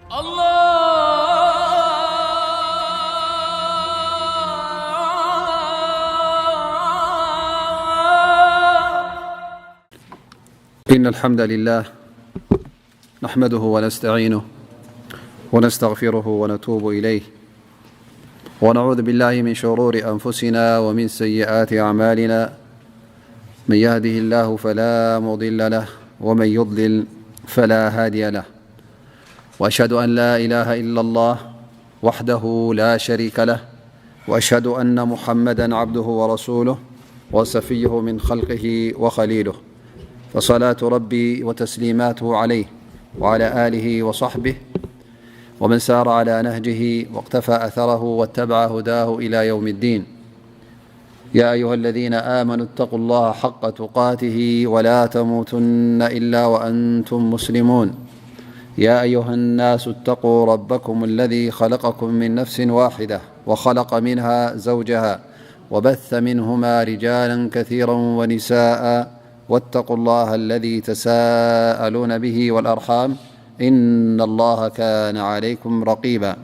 الله. إن الحمد لله نحمده ونستعينه ونستغفره ونتوب إليه، ونعوذ بالله من شرور أنفسنا ومن سيئات أعمالنا. من يهده الله فلا مضل له، ومن يضلل فلا هادي له. وأشهد أن لا إله إلا الله وحده لا شريك له، وأشهد أن محمدا عبده ورسوله وصفيه من خلقه وخليله، فصلاة ربي وتسليماته عليه وعلى آله وصحبه ومن سار على نهجه واقتفى أثره واتبع هداه إلى يوم الدين. يا أيها الذين آمنوا اتقوا الله حق تقاته ولا تموتن إلا وأنتم مسلمون. يا أيها الناس اتقوا ربكم الذي خلقكم من نفس واحدة وخلق منها زوجها وبث منهما رجالا كثيرا ونساء، واتقوا الله الذي تساءلون به والأرحام، إن الله كان عليكم رقيبا.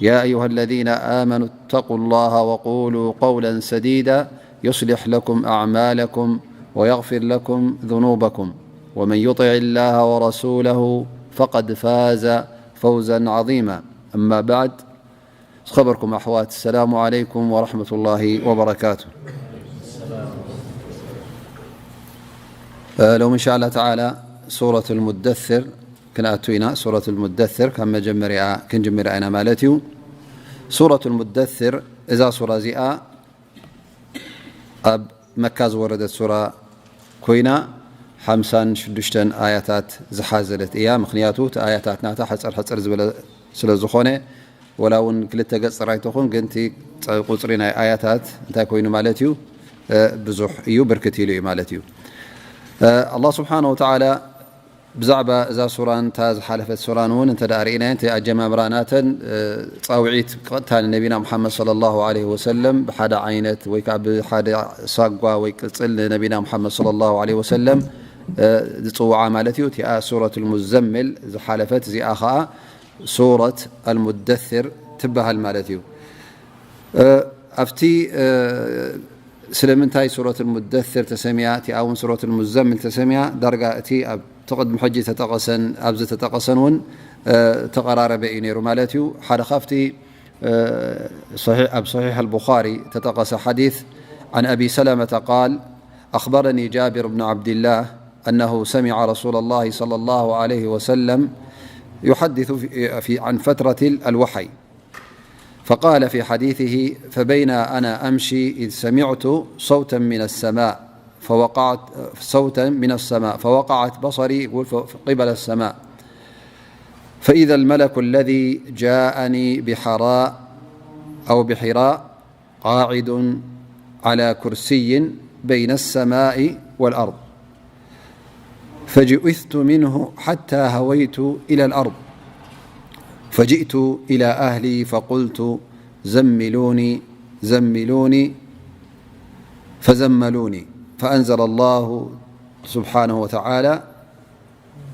يا أيها الذين آمنوا اتقوا الله وقولوا قولا سديدا يصلح لكم أعمالكم ويغفر لكم ذنوبكم، ومن يطع الله ورسوله فقد فاز فوزا عظيما. أما بعد، ዝኸበርኩም ኣሕዋት፣ ሰላሙ ዓለይኩም ወረሕመቱላሂ ወበረካቱ። እ፣ ሎሚ እንሻላ ተዓላ ሱረቱል ሙደስር ክንኣቱ ኢና። ሱረቱል ሙደስር ካብ መጀመሪያ ክንጅምር ኢና ማለት እዩ። ሱረቱል ሙደስር፣ እዛ ሱራ እዚኣ ኣብ መካ ዝወረደት ሱራ ኮይና፣ ሓምሳን ሽዱሽተን ኣያታት ዝሓዘለት እያ። ምኽንያቱ እቲ ኣያታት ናታ ሕጽር ሕጽር ዝበለ ስለ ዝኾነ፣ ወላ እውን ክልተ ገጽ ጥራይ ትኹን፣ ግን እቲ ጸ-፣ ቁጽሪ ናይ ኣያታት እንታይ ኮይኑ ማለት እዩ? እ፣ ብዙሕ እዩ፣ ብርክት ኢሉ እዩ ማለት እዩ። እ፣ ኣላህ ስብሓነ ወተዓላ ብዛዕባ እዛ ሱራን እታ ዝሓለፈት ሱራን እውን እንተ ደኣ ርኢናዮ፣ እቲ ኣጀማምራ ናተን፣ እ፣ ጻውዒት ቀጥታ ንነቢና ሙሓመድ ሰለላሁ ዐለይሂ ወሰለም ብሓደ ዓይነት ወይ ከዓ ብሓደ ሳጓ ወይ ቅጽል ንነቢና ሙሓመድ ሰለላሁ ዐለይሂ ወሰለም፣ እ፣ ዝጽውዓ ማለት እዩ። እቲኣ ሱረቱል ሙዘምል ዝሓለፈት፣ እዚኣ ኸዓ ሱረት ኣልሙደስር ትበሃል ማለት እዩ። እ፣ ኣብቲ፣ እ፣ ስለምንታይ ሱረት ኣልሙደስር ተሰሚያ፣ እቲኣ እውን ሱረት ኣልሙዘምል ተሰሚያ፣ ዳርጋ እቲ ኣብ ትቕድሚ ሕጂ ተጠቐሰን ኣብዚ ተጠቐሰን እውን፣ እ፣ ተቐራረበ እዩ ነይሩ ማለት እዩ። ሓደ ካብቲ፣ እ፣ ሰሒሕ፣ ኣብ ሰሒሕ ኣልቡኻሪ ተጠቐሰ ሓዲስ፣ عن أبي سلمة قال: أخبرني جابر بن عبد الله أنه سمع رسول الله صلى الله عليه وسلم يحدث في، في، عن فترة الوحي، فقال في حديثه: فبينا أنا أمشي إذ سمعت صوتا من السماء، فوقعت، صوتا من السماء، فوقعت بصري، يقول، ف-، قبل السماء، فإذا الملك الذي جاءني بحراء أو بحراء قاعد على كرسي بين السماء والأرض، فجئثت منه حتى هويت إلى الأرض، فجئت إلى أهلي فقلت: زملوني، زملوني، فزملوني، فأنزل الله سبحانه وتعالى: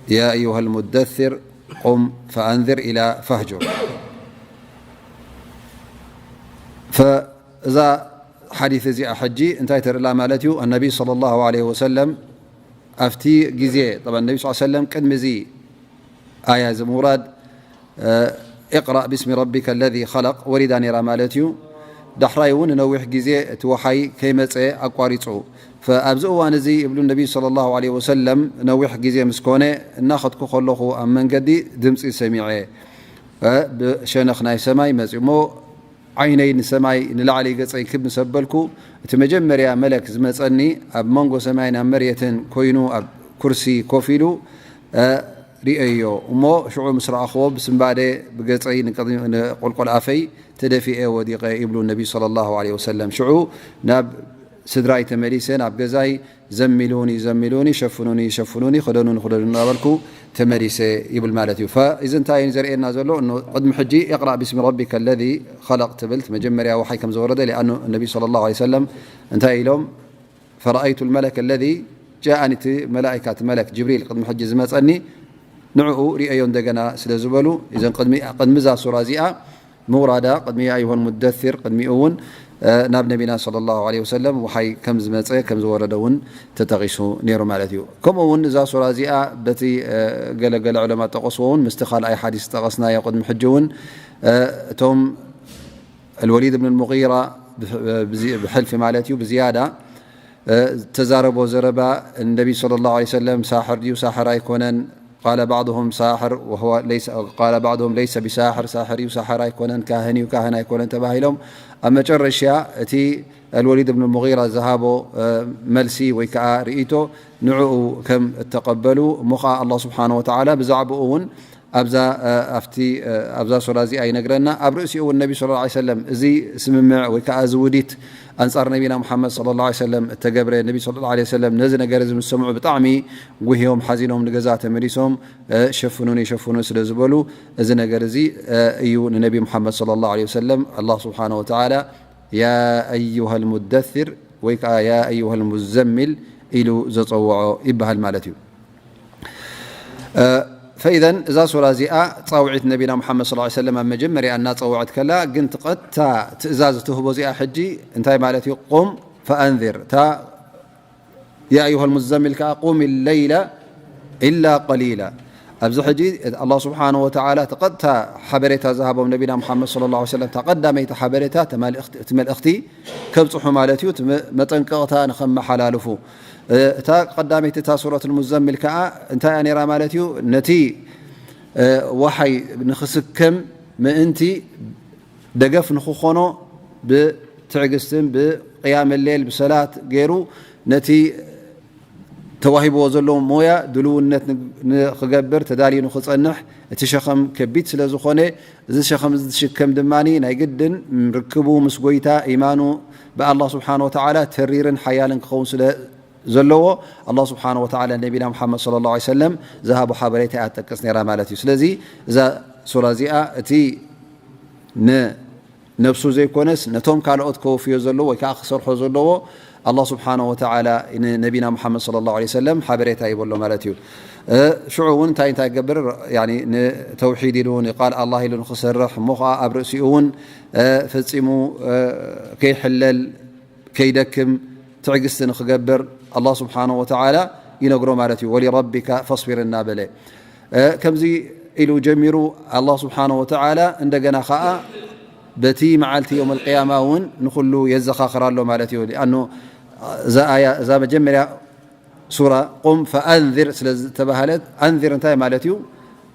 يا أيها المدثر قم فأنذر إلى فاهجر. እዛ ሓዲስ እዚኣ ሕጂ እንታይ ተርእላ ማለት እዩ? ኣነቢ ሰለላሁ ዐለይሂ ወሰለም ኣብቲ ግዜ፣ ጠብዓን ነቢ ሰለላሁ ዐለይሂ ወሰለም ቅድሚ እዚ ኣያ እዚ ምውራድ፣ እ፣ اقرأ باسم ربك الذي خلق ወሪዳ ነይራ ማለት እዩ። ዳሕራይ እውን ንነዊሕ ግዜ እቲ ወሓይ ከይመጸ ኣቋሪጹ። ፈ-፣ ኣብዚ እዋን እዚ ይብሉ ነቢ ሰለላሁ ዐለይሂ ወሰለም፣ ነዊሕ ግዜ ምስ ኮነ እናኸድኩ ከለኹ ኣብ መንገዲ ድምጺ ሰሚዐ፣ እ፣ ብሸነኽ ናይ ሰማይ መጺኡ እሞ ዓይነይ ንሰማይ ንላዕሊ ገጸይ ክብ ምስ ኣበልኩ፣ እቲ መጀመርያ መለክ ዝመጸኒ ኣብ መንጎ ሰማይን ኣብ መሬትን ኮይኑ ኣብ ኩርሲ ኮፍ ኢሉ፣ እ፣ ርእየዮ። እሞ ሽዑ ምስ ረኣኽዎ ብስንባደ ብገጸይ ንቅድሚ-፣ ንቁልቁል ኣፈይ ተደፊኤ ወዲቐ ይብሉ ነቢ ሰለላሁ ዐለይሂ ወሰለም። ሽዑ ናብ ስድራይ ተመሊሰ፣ ናብ ገዛይ ዘሚሉኒ፣ ዘሚሉኒ፣ ሸፍኑኒ፣ ሸፍኑኒ፣ ክደኑኒ፣ ክደኑኒ እናበልኩ ተመሊሰ ይብል ማለት እዩ። ፈ-፣ እዚ እንታይ እዩ ዘርእየና ዘሎ? እኖ ቅድሚ ሕጂ اقرأ باسم ربك الذي خلق ትብል፣ እቲ መጀመርያ ወሓይ ከም ዘወረደ፣ ሊኣኑ ነቢ ሰለላሁ ዐለይሂ ወሰለም እንታይ ኢሎም? فرأيت الملك الذي جاءني፣ እቲ መላኢካ፣ እቲ መለክ ጅብሪል ቅድሚ ሕጂ ዝመጸኒ ንዕኡ ርእዮ እንደገና ስለ ዝበሉ፣ እዘን ቅድሚ፣ ቅድሚ እዛ ሱራ እዚኣ ምውራዳ፣ ቅድሚ ያ ኣዩሃ ልሙደሲር፣ ቅድሚኡ እውን፣ እ፣ ናብ ነቢና ሰለላሁ ዐለይሂ ወሰለም ወሓይ ከም ዝመጸ፣ ከም ዝወረደ እውን ተጠቒሱ ነይሩ ማለት እዩ። ከምኡ እውን እዛ ሱራ እዚኣ በቲ፣ እ፣ ገለ ገለ ዑለማ ጠቐስዎ እውን ምስቲ ካልኣይ ሓዲስ ዝጠቐስናዮ ቅድሚ ሕጂ እውን፣ እ፣ እቶም ኣልወሊድ ብን ልሙጊራ ብሕ-፣ ብዚ-፣ ብሕልፊ ማለት እዩ፣ ብዝያዳ፣ እ፣ ዝተዛረቦ ዘረባ፣ ነቢ ሰለላሁ ዐለይሂ ወሰለም ሳሕር ድዩ ሳሕር ኣይኮነን፣ ቃለ ባዕድሁም ሳሕር ወሁወ ለይሰ፣ ቃለ ባዕድሁም ለይሰ ቢሳሕር፣ ሳሕር እዩ ሳሕር ኣይኮነን፣ ካህን እዩ ካህን ኣይኮነን ተባሂሎም። ኣብ መጨረሻ እቲ ኣልወሊድ ብን ሙጊራ ዝሃቦ፣ እ፣ መልሲ ወይ ከዓ ርእይቶ ንዕኡ ከም እተቐበሉ እሞ ከዓ ኣላህ ስብሓነ ወተዓላ ብዛዕባኡ እውን ኣብዛ፣ እ፣ ኣብቲ፣ እ፣ ኣብዛ ሱራ እዚኣ ይነግረና። ኣብ ርእሲኡ እውን ነቢ ሰለላሁ ዐለይሂ ወሰለም እዚ ስምምዕ ወይ ከዓ እዚ ውዲት ኣንጻር ነቢና ሙሓመድ ሰለላሁ ዐለይሂ ወሰለም እተገብረ፣ ነቢ ሰለላሁ ዐለይሂ ወሰለም ነዚ ነገር እዚ ምስ ሰምዑ ብጣዕሚ ጉህዮም ሓዚኖም ንገዛ ተመሊሶም፣ እ፣ ሸፍኑኒ ሸፍኑኒ ስለ ዝበሉ፣ እዚ ነገር እዚ፣ እ፣ እዩ ንነቢ ሙሓመድ ሰለላሁ ዐለይሂ ወሰለም ኣላህ ስብሓነ ወተዓላ ያ ኣዩሃ ልሙደሲር ወይ ከዓ ያ ኣዩሃ ልሙዘሚል ኢሉ ዘፀውዖ ይበሃል ማለት እዩ። እ፣ ፈኢዘን እዛ ሱራ እዚኣ ፃውዒት ነቢና ሙሓመድ ሰለላሁ ዐለይሂ ወሰለም ኣብ መጀመርያ እናፀውዐት ከላ ግን እቲ ቀጥታ ትእዛዝ እትህቦ እዚኣ ሕጂ እንታይ ማለት እዩ? ቁም ፈኣንዚር። እታ ያ ኣዩሃ ልሙዘሚል ከዓ ቁም ለይለ ኢላ ቀሊላ። ኣብዚ ሕጂ ኣላህ ስብሓነ ወተዓላ እቲ ቀጥታ ሓበሬታ ዝሃቦም ነቢና ሙሓመድ ሰለላሁ ዐለይሂ ወሰለም እታ ቀዳመይቲ ሓበሬታ እቲ መልእኽቲ፣ እቲ መልእኽቲ ከብፅሑ ማለት እዩ፣ እቲ መ-፣ መጠንቀቕታ ንኸመሓላልፉ። እ፣ እታ ቀዳመይቲ እታ ሱረት ልሙዘሚል ከዓ እንታይ እያ ነይራ ማለት እዩ? ነቲ፣ እ፣ ወሓይ ንኽስከም ምእንቲ ደገፍ ንኽኾኖ ብትዕግስትን ብቅያም ሌል ብሰላት ገይሩ ነቲ ተዋሂብዎ ዘሎ ሞያ ድልውነት ን-፣ ንኽገብር ተዳልዩ ንኽጸንሕ እቲ ሸኸም ከቢድ ስለ ዝኾነ፣ እዚ ሸኸም እዚ ዝሽከም ድማ ናይ ግድን ርክቡ ምስ ጎይታ ኢማኑ ብኣላህ ስብሓነ ወተዓላ ተሪርን ሓያልን ክኸውን ስለ ዘለዎ ኣላህ ስብሓነ ወተዓላ ነቢና ሙሓመድ ሰለላሁ ዐለይሂ ወሰለም ዝሃቦ ሓበሬታ እያ ትጠቅስ ነይራ ማለት እዩ። ስለዚ እዛ ሱራ እዚኣ እቲ ን ነብሱ ዘይኮነስ ነቶም ካልኦት ከወፍዮ ዘለዎ ወይ ከዓ ክሰርሖ ዘለዎ ኣላህ ስብሓነ ወተዓላ ንነቢና ሙሓመድ ሰለላሁ ዐለይሂ ወሰለም ሓበሬታ ይበሎ ማለት እዩ። እ፣ ሽዑ እውን እንታይ እንታይ ክገብር፣ ያኒ ንተውሒድ ኢሉ ንቃል ኣላህ ኢሉ ንክሰርሕ እሞ ከዓ ኣብ ርእሲኡ እውን፣ እ፣ ፈጺሙ፣ እ፣ ከይሕለል ከይደክም ትዕግስቲ ንክገብር ኣላህ ስብሓነ ወተዓላ ይነግሮ ማለት እዩ። ወሊረቢካ ፈስቢር እናበለ፣ እ፣ ከምዚ ኢሉ ጀሚሩ ኣላህ ስብሓነ ወተዓላ እንደገና ከዓ በቲ መዓልቲ የውም ኣልቅያማ እውን ንኩሉ የዘኻኽር ኣሎ ማለት እዩ። ሊኣኑ እዛ ኣያ፣ እዛ መጀመርያ ሱራ ቁም ፈኣንዚር ስለ ዝተባሃለት፣ ኣንዚር እንታይ ማለት እዩ?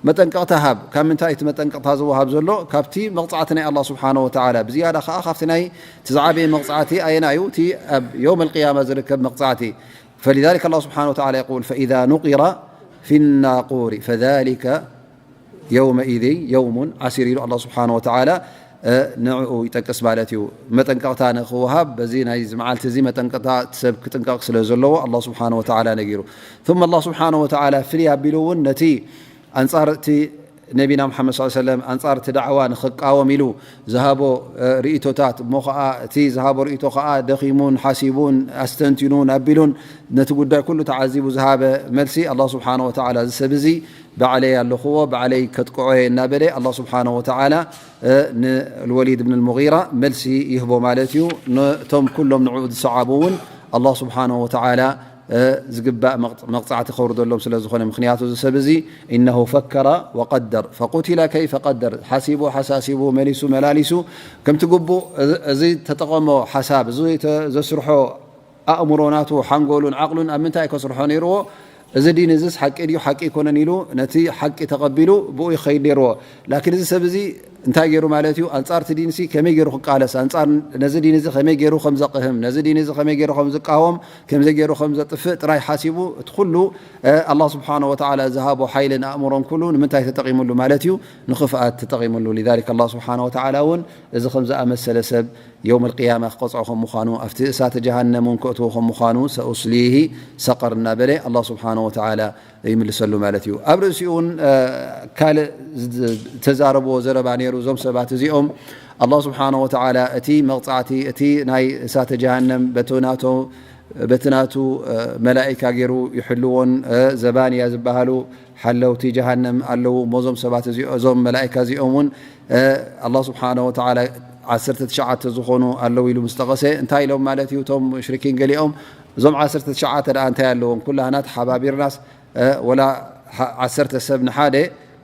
መጠንቀቕታ ሃብ። ካብ ምንታይ እቲ መጠንቀቕታ ዝወሃብ ዘሎ? ካብቲ መቕጻዕቲ ናይ ኣላህ ስብሓነ ወተዓላ። ብዝያዳ ከዓ ካብቲ ናይ፣ እቲ ዝዓበየ መቕጻዕቲ ኣየና እዩ? እቲ ኣብ የውም ኣልቅያማ ዝርከብ መቕጻዕቲ። فلذلك الله سبحانه وتعالى يقول: فإذا نقر في الناقور فذلك يومئذ يوم عسير ኢሉ ኣላህ ስብሓነ ወተዓላ፣ እ፣ ንዕኡ ይጠቅስ ማለት እዩ። መጠንቀቕታ ንክወሃብ በዚ ናይዚ መዓልቲ እዚ መጠንቀቕታ እቲ ሰብ ክጥንቀቕ ስለ ዘለዎ ኣላህ ስብሓነ ወተዓላ ነጊሩ። ثم ኣላህ ስብሓነ ወተዓላ ፍልይ ኣቢሉ እውን ነቲ ኣንጻር እቲ ነቢና ሙሓመድ ሰለላሁ ዐለይሂ ወሰለም ኣንጻር እቲ ዳዕዋ ንኽቃወም ኢሉ ዝሃቦ፣ እ፣ ርእይቶታት፣ እሞ ኸዓ እቲ ዝሃቦ ርእይቶ ኸዓ ደኺሙን ሓሲቡን ኣስተንቲኑን ኣቢሉን ነቲ ጉዳይ ኩሉ ተዓዚቡ ዝሃበ መልሲ፣ ኣላህ ስብሓነ ወተዓላ እዚ ሰብ እዚ ባዕለይ ኣለኽዎ፣ ባዕለይ ከጥቅዖ እየ እናበለ ኣላህ ስብሓነ ወተዓላ፣ እ፣ ንልወሊድ ብን ልሙጊራ መልሲ ይህቦ ማለት እዩ። ነቶም ኩሎም ንዕኡ ዝሰዓቡ እውን ኣላህ ስብሓነ ወተዓላ፣ እ፣ ዝግባእ መቕ-፣ መቕጻዕቲ ከውርደሎም ስለ ዝኾነ፣ ምኽንያቱ እዚ ሰብ እዚ إنه فكر وقدر فقتل كيف قدر፣ ሓሲቡ ሓሳሲቡ መሊሱ መላሊሱ ከምቲ ግቡእ እዚ፣ እዚ ተጠቐሞ ሓሳብ፣ እዚ ተ-፣ ዘስርሖ ኣእምሮ ናቱ ሓንጎሉን ዓቕሉን ኣብ ምንታይ ከስርሖ ነይርዎ? እዚ ዲን እዚስ ሓቂ ድዩ ሓቂ ኣይኮነን ኢሉ ነቲ ሓቂ ተቐቢሉ ብኡ ይኸይድ ነይርዎ። ላኪን እዚ ሰብ እዚ እንታይ ገይሩ ማለት እዩ? ኣንጻር እቲ ዲንሲ ከመይ ገይሩ ክቃለስ፣ ኣንጻር ነዚ ዲን እዚ ከመይ ገይሩ ከም ዘቕህም፣ ነዚ ዲን እዚ ከመይ ገይሩ ከም ዝቃወም፣ ከመይ ገይሩ ከም ዘጥፍእ ጥራይ ሓሲቡ፣ እቲ ኩሉ፣ እ፣ ኣላህ ስብሓነ ወተዓላ ዝሃቦ ሓይልን ኣእምሮን ኩሉ ንምንታይ ተጠቒሙሉ ማለት እዩ? ንኽፍኣት ተጠቒሙሉ። لذلك ኣላህ ስብሓነ ወተዓላ እውን እዚ ከም ዝኣመሰለ ሰብ የውም ኣልቅያማ ክቐጽዖ ከም ምዃኑ፣ ኣብቲ እሳተ ጀሃነም እውን ከእትዎ ከም ምዃኑ፣ سأصليه سقر እናበለ ኣላህ ስብሓነ ወተዓላ ይምልሰሉ ማለት እዩ። ኣብ ርእሲኡ እውን፣ እ፣ ካልእ ዝ-፣ ዝተዛረብዎ ዘረባ ነይሩ። እዞም ሰባት እዚኦም ኣላህ ስብሓነ ወተዓላ እቲ መቕጻዕቲ፣ እቲ ናይ እሳተ ጀሃነም በቲ ናቶ-፣ በቲ ናቱ፣ እ፣ መላኢካ ገይሩ ይሕልዎን፣ እ፣ ዘባንያ ዝበሃሉ ሓለውቲ ጀሃነም ኣለዉ። እሞ እዞም ሰባት እዚኦ-፣ እዞም መላኢካ እዚኦም እውን፣ እ፣ ኣላህ ስብሓነ ወተዓላ ዓሰርተ ትሽዓተ ዝኾኑ ኣለዉ ኢሉ ምስ ጠቐሰ፣ እንታይ ኢሎም ማለት እዩ? እቶም ሙሽሪኪን ገሊኦም፣ እዞም ዓሰርተ ትሽዓተ ደኣ እንታይ ኣለዎም? ኩላህና ተሓባቢርናስ፣ እ፣ ወላ ሓ-፣ ዓሰርተ ሰብ ንሓደ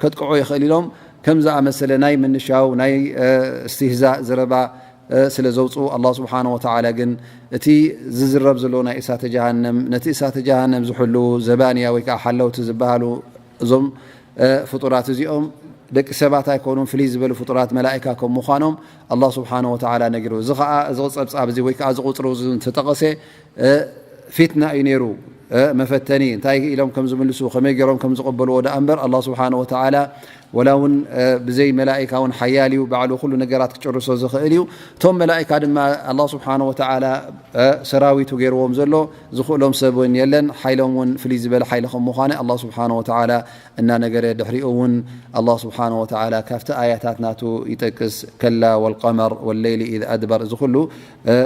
ከጥቅዑ ይኽእል ኢሎም፣ ከም ዝኣመሰለ ናይ ምንሻው፣ ናይ፣ እ፣ እስትህዛእ ዘረባ፣ እ፣ ስለ ዘውፅኡ፣ ኣላህ ስብሓነ ወተዓላ ግን እቲ ዝዝረብ ዘሎ ናይ እሳተ ጀሃነም፣ ነቲ እሳተ ጀሃነም ዝሕልዉ ዘባንያ ወይ ከዓ ሓለውቲ ዝበሃሉ እዞም፣ እ፣ ፍጡራት እዚኦም ደቂ ሰባት ኣይኮኑን፣ ፍልይ ዝበሉ ፍጡራት መላኢካ ከም ምዃኖም ኣላህ ስብሓነ ወተዓላ ነጊሩ። እዚ ኸዓ፣ እዚ ጸብጻብ እዚ ወይ ከዓ እዚ ቁጽሪ እዚ እንተጠቐሰ፣ እ፣ ፊትና እዩ ነይሩ፣ እ፣ መፈተኒ፣ እንታይ ኢሎም ከም ዝምልሱ፣ ከመይ ገይሮም ከም ዝቕበልዎ ደኣ እምበር፣ ኣላህ ስብሓነ ወተዓላ ወላ እውን፣ እ፣ ብዘይ መላኢካ እውን ሓያል እዩ፣ ባዕሉ ኩሉ ነገራት ክጭርሶ ዝኽእል እዩ። እቶም መላኢካ ድማ ኣላህ ስብሓነ ወተዓላ፣ እ፣ ሰራዊቱ ገይርዎም ዘሎ፣ ዝኽእሎም ሰብ እውን የለን፣ ሓይሎም እውን ፍልይ ዝበለ ሓይሊ ከም ምዃነ ኣላህ ስብሓነ ወተዓላ እናነገረ፣ ድሕሪኡ እውን ኣላህ ስብሓነ ወተዓላ ካብቲ ኣያታት ናቱ ይጠቅስ፣ ከላ ወልቀመር ወለይሊ ኢዝ ኣድበር፣ እዚ ኩሉ፣ እ፣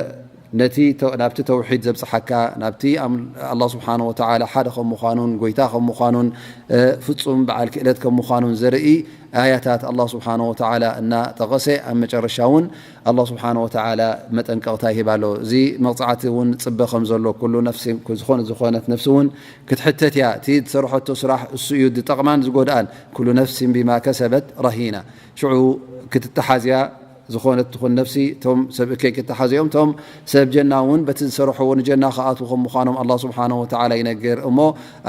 ነቲ ተ-፣ ናብቲ ተውሒድ ዘብጽሓካ፣ ናብቲ ኣም-፣ ኣላህ ስብሓነ ወተዓላ ሓደ ከም ምዃኑን፣ ጎይታ ከም ምዃኑን፣ እ፣ ፍጹም በዓል ክእለት ከም ምዃኑን ዘርኢ ኣያታት ኣላህ ስብሓነ ወተዓላ እናጠቐሰ፣ ኣብ መጨረሻ እውን ኣላህ ስብሓነ ወተዓላ መጠንቀቕታ ይህብ ኣሎ። እዚ መቕጻዕቲ እውን ጽበ ከም ዘሎ፣ ኩሉ ነፍሲ፣ ዝኾነ-፣ ዝኾነት ነፍሲ እውን ክትሕተት እያ። እቲ ዝሰርሐቶ ስራሕ እሱ እዩ ዝጠቕማን ዝጎድኣን። ኩሉ ነፍሲን ቢማ ከሰበት ረሂና። ሽዑ ክትተሓዝ እያ። ዝኾነት ትኹን ነፍሲ፣ እቶም ሰብ እከይ ክተሓዙ እዮም። እቶም ሰብ ጀና እውን በቲ ዝሰርሕዎ ንጀና ክኣትዉ ከም ምዃኖም ኣላህ ስብሓነ ወተዓላ ይነግር። እሞ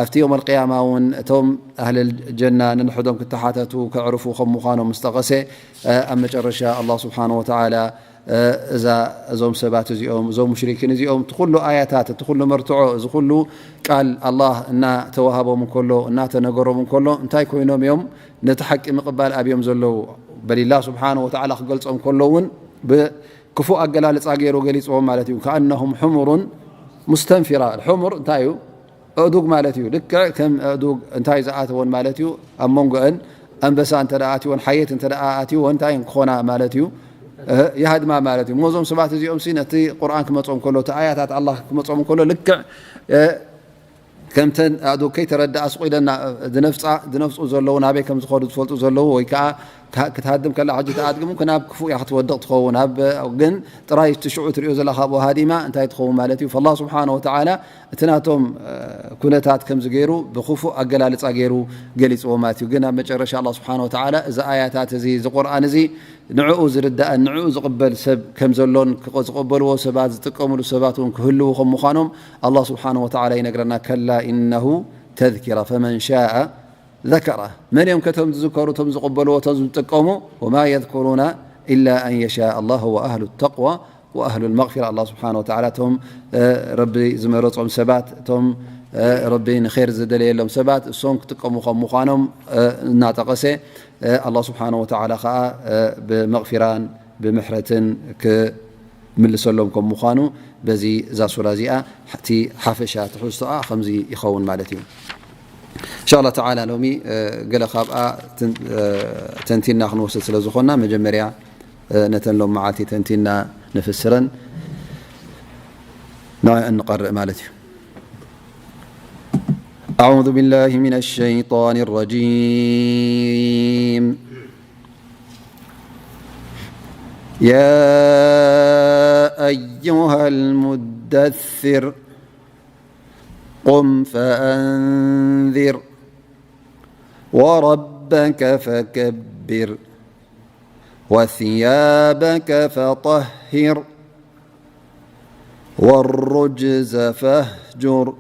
ኣብቲ የውመል ቅያማ እውን እቶም ኣህለል ጀና ነንሕዶም ክተሓተቱ፣ ከዕርፉ ከም ምዃኖም ምስ ጠቐሰ፣ እ፣ ኣብ መጨረሻ ኣላህ ስብሓነ ወተዓላ፣ እ፣ እዛ፣ እዞም ሰባት እዚኦም፣ እዞም ሙሽሪኪን እዚኦም፣ እቲ ኩሉ ኣያታት፣ እቲ ኩሉ መርትዖ፣ እዚ ኩሉ ቃል ኣላህ እናተዋሃቦም እንከሎ፣ እናተነገሮም እንከሎ፣ እንታይ ኮይኖም እዮም ነቲ ሓቂ ምቕባል ኣብዮም ዘለዉ? በሊላህ ስብሓነ ወተዓላ ክገልጾም ከሎ እውን ብክፉእ ኣገላልጻ ገይሩ ገሊጽዎም ማለት እዩ። ከኣነሁም ሑሙሩን ሙስተንፊራ። ሕሙር እንታይ እዩ? ኣእዱግ ማለት እዩ። ልክዕ ከም ኣእዱግ እንታይ ዝኣተወን ማለት እዩ? ኣብ መንጎአን ኣንበሳ እንተ ደኣ ኣትወን፣ ሓየት እንተ ደኣ ኣትወን፣ እንታይ ክኾና ማለት እዩ? እ፣ ይሃድማ ማለት እዩ። እሞ እዞም ሰባት እዚኦም ሲ ነቲ ቁርኣን ክመጾም ከሎ፣ እቲ ኣያታት ኣላህ ክመጾም ከሎ፣ ልክዕ፣ እ፣ ከምተን ኣእዱግ ከይተረድኣ ስቕ ኢለን ዝነፍጻ-፣ ዝነፍጹ ዘለዉ፣ ናበይ ከም ዝኸዱ ዝፈልጡ ዘለዉ፣ ወይ ከኣ ካ-፣ ክትሃድም ከላ ሕጂ እታ ኣድጊ ሙምክን ኣብ ክፉእ እያ ክትወድቕ ትኸውን። ኣብ፣ ግን ጥራይ እቲ ሽዑ ትሪኦ ዘለኻ ኣብኡ ሃዲማ እንታይ ትኸውን ማለት እዩ? ፈላህ ስብሓነ ወተዓላ እቲ ናቶም፣ እ፣ ኩነታት ከምዚ ገይሩ ብክፉእ ኣገላልጻ ገይሩ ገሊጽዎ ማለት እዩ። ግን ኣብ መጨረሻ ኣላህ ስብሓነ ወተዓላ እዚ ኣያታት እዚ፣ እዚ ቁርኣን እዚ ንዕኡ ዝርዳእን ንዕኡ ዝቕበል ሰብ ከም ዘሎን ክቐ-፣ ዝቐበልዎ ሰባት፣ ዝጥቀምሉ ሰባት እውን ክህልዉ ከም ምዃኖም ኣላህ ስብሓነ ወተዓላ ይነግረና። ከላ ኢነሁ ተዝኪራ ፈመን ሻአ ዘከራ። መን እዮም ከቶም ዝዝከሩ፣ እቶም ዝቕበልዎ፣ እቶም ዝጥቀሙ? ወማ የዝኩሩና ኢላ ኣን የሻእ ኣላህ ወኣህሉ ተቅዋ ወኣህሉል መግፊራ። ኣላህ ስብሓነ ወተዓላ እቶም፣ እ፣ ረቢ ዝመረጾም ሰባት፣ እቶም፣ እ፣ ረቢ ንኼር ዝደለየሎም ሰባት፣ እሶም ክጥቀሙ ከም ምዃኖም፣ እ፣ እናጠቐሰ፣ እ፣ ኣላህ ስብሓነ ወተዓላ ኸኣ፣ እ፣ ብምቕፊራን ብምሕረትን ክምልሰሎም ከም ምዃኑ፣ በዚ እዛ ሱራ እዚኣ፣ እቲ ሓፈሻ ትሕዝቶኣ ከምዚ ይኸውን ማለት እዩ። እንሻ ኣላህ ተዓላ፣ ሎሚ፣ እ፣ ገለ ካብኣ ትን-፣ እ፣ ተንቲንና ክንወስድ ስለ ዝኾንና፣ መጀመርያ እ፣ ነተን ሎም መዓልቲ ተንቲንና ንፍስረን ንዕአን ንቐርእ ማለት እዩ። أعوذ بالله من الشيطان الرجيم. يا أيها المدثر، قم فأنذر، وربك فكبر، وثيابك فطهر، والرجز فاهجر،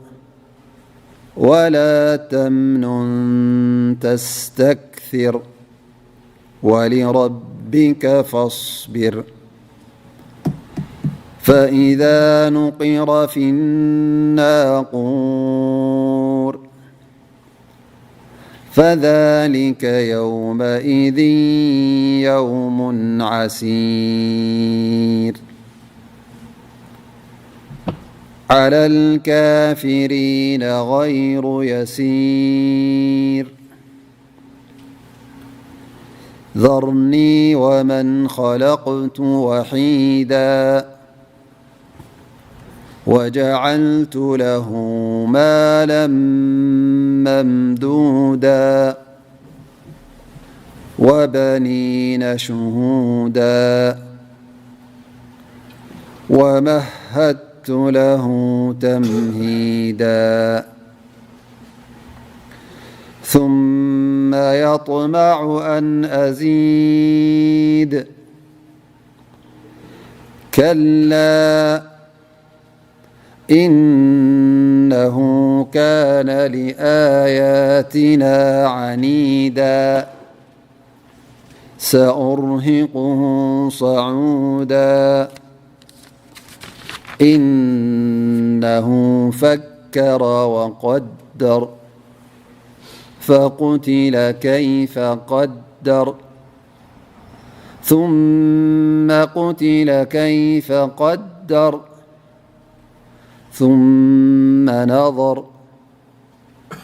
ولا تمنن تستكثر، ولربك فاصبر. فإذا نقر في الناقور، فذلك يومئذ يوم عسير، على الكافرين غير يسير. ذرني ومن خلقت وحيدا، وجعلت له مالا ممدودا وبنين شهودا ومهدت له تمهيدا ثم يطمع أن أزيد كلا إنه كان لآياتنا عنيدا سأرهقه صعودا إنه فكر وقدر فقتل كيف قدر ثم قتل كيف قدر ثم نظر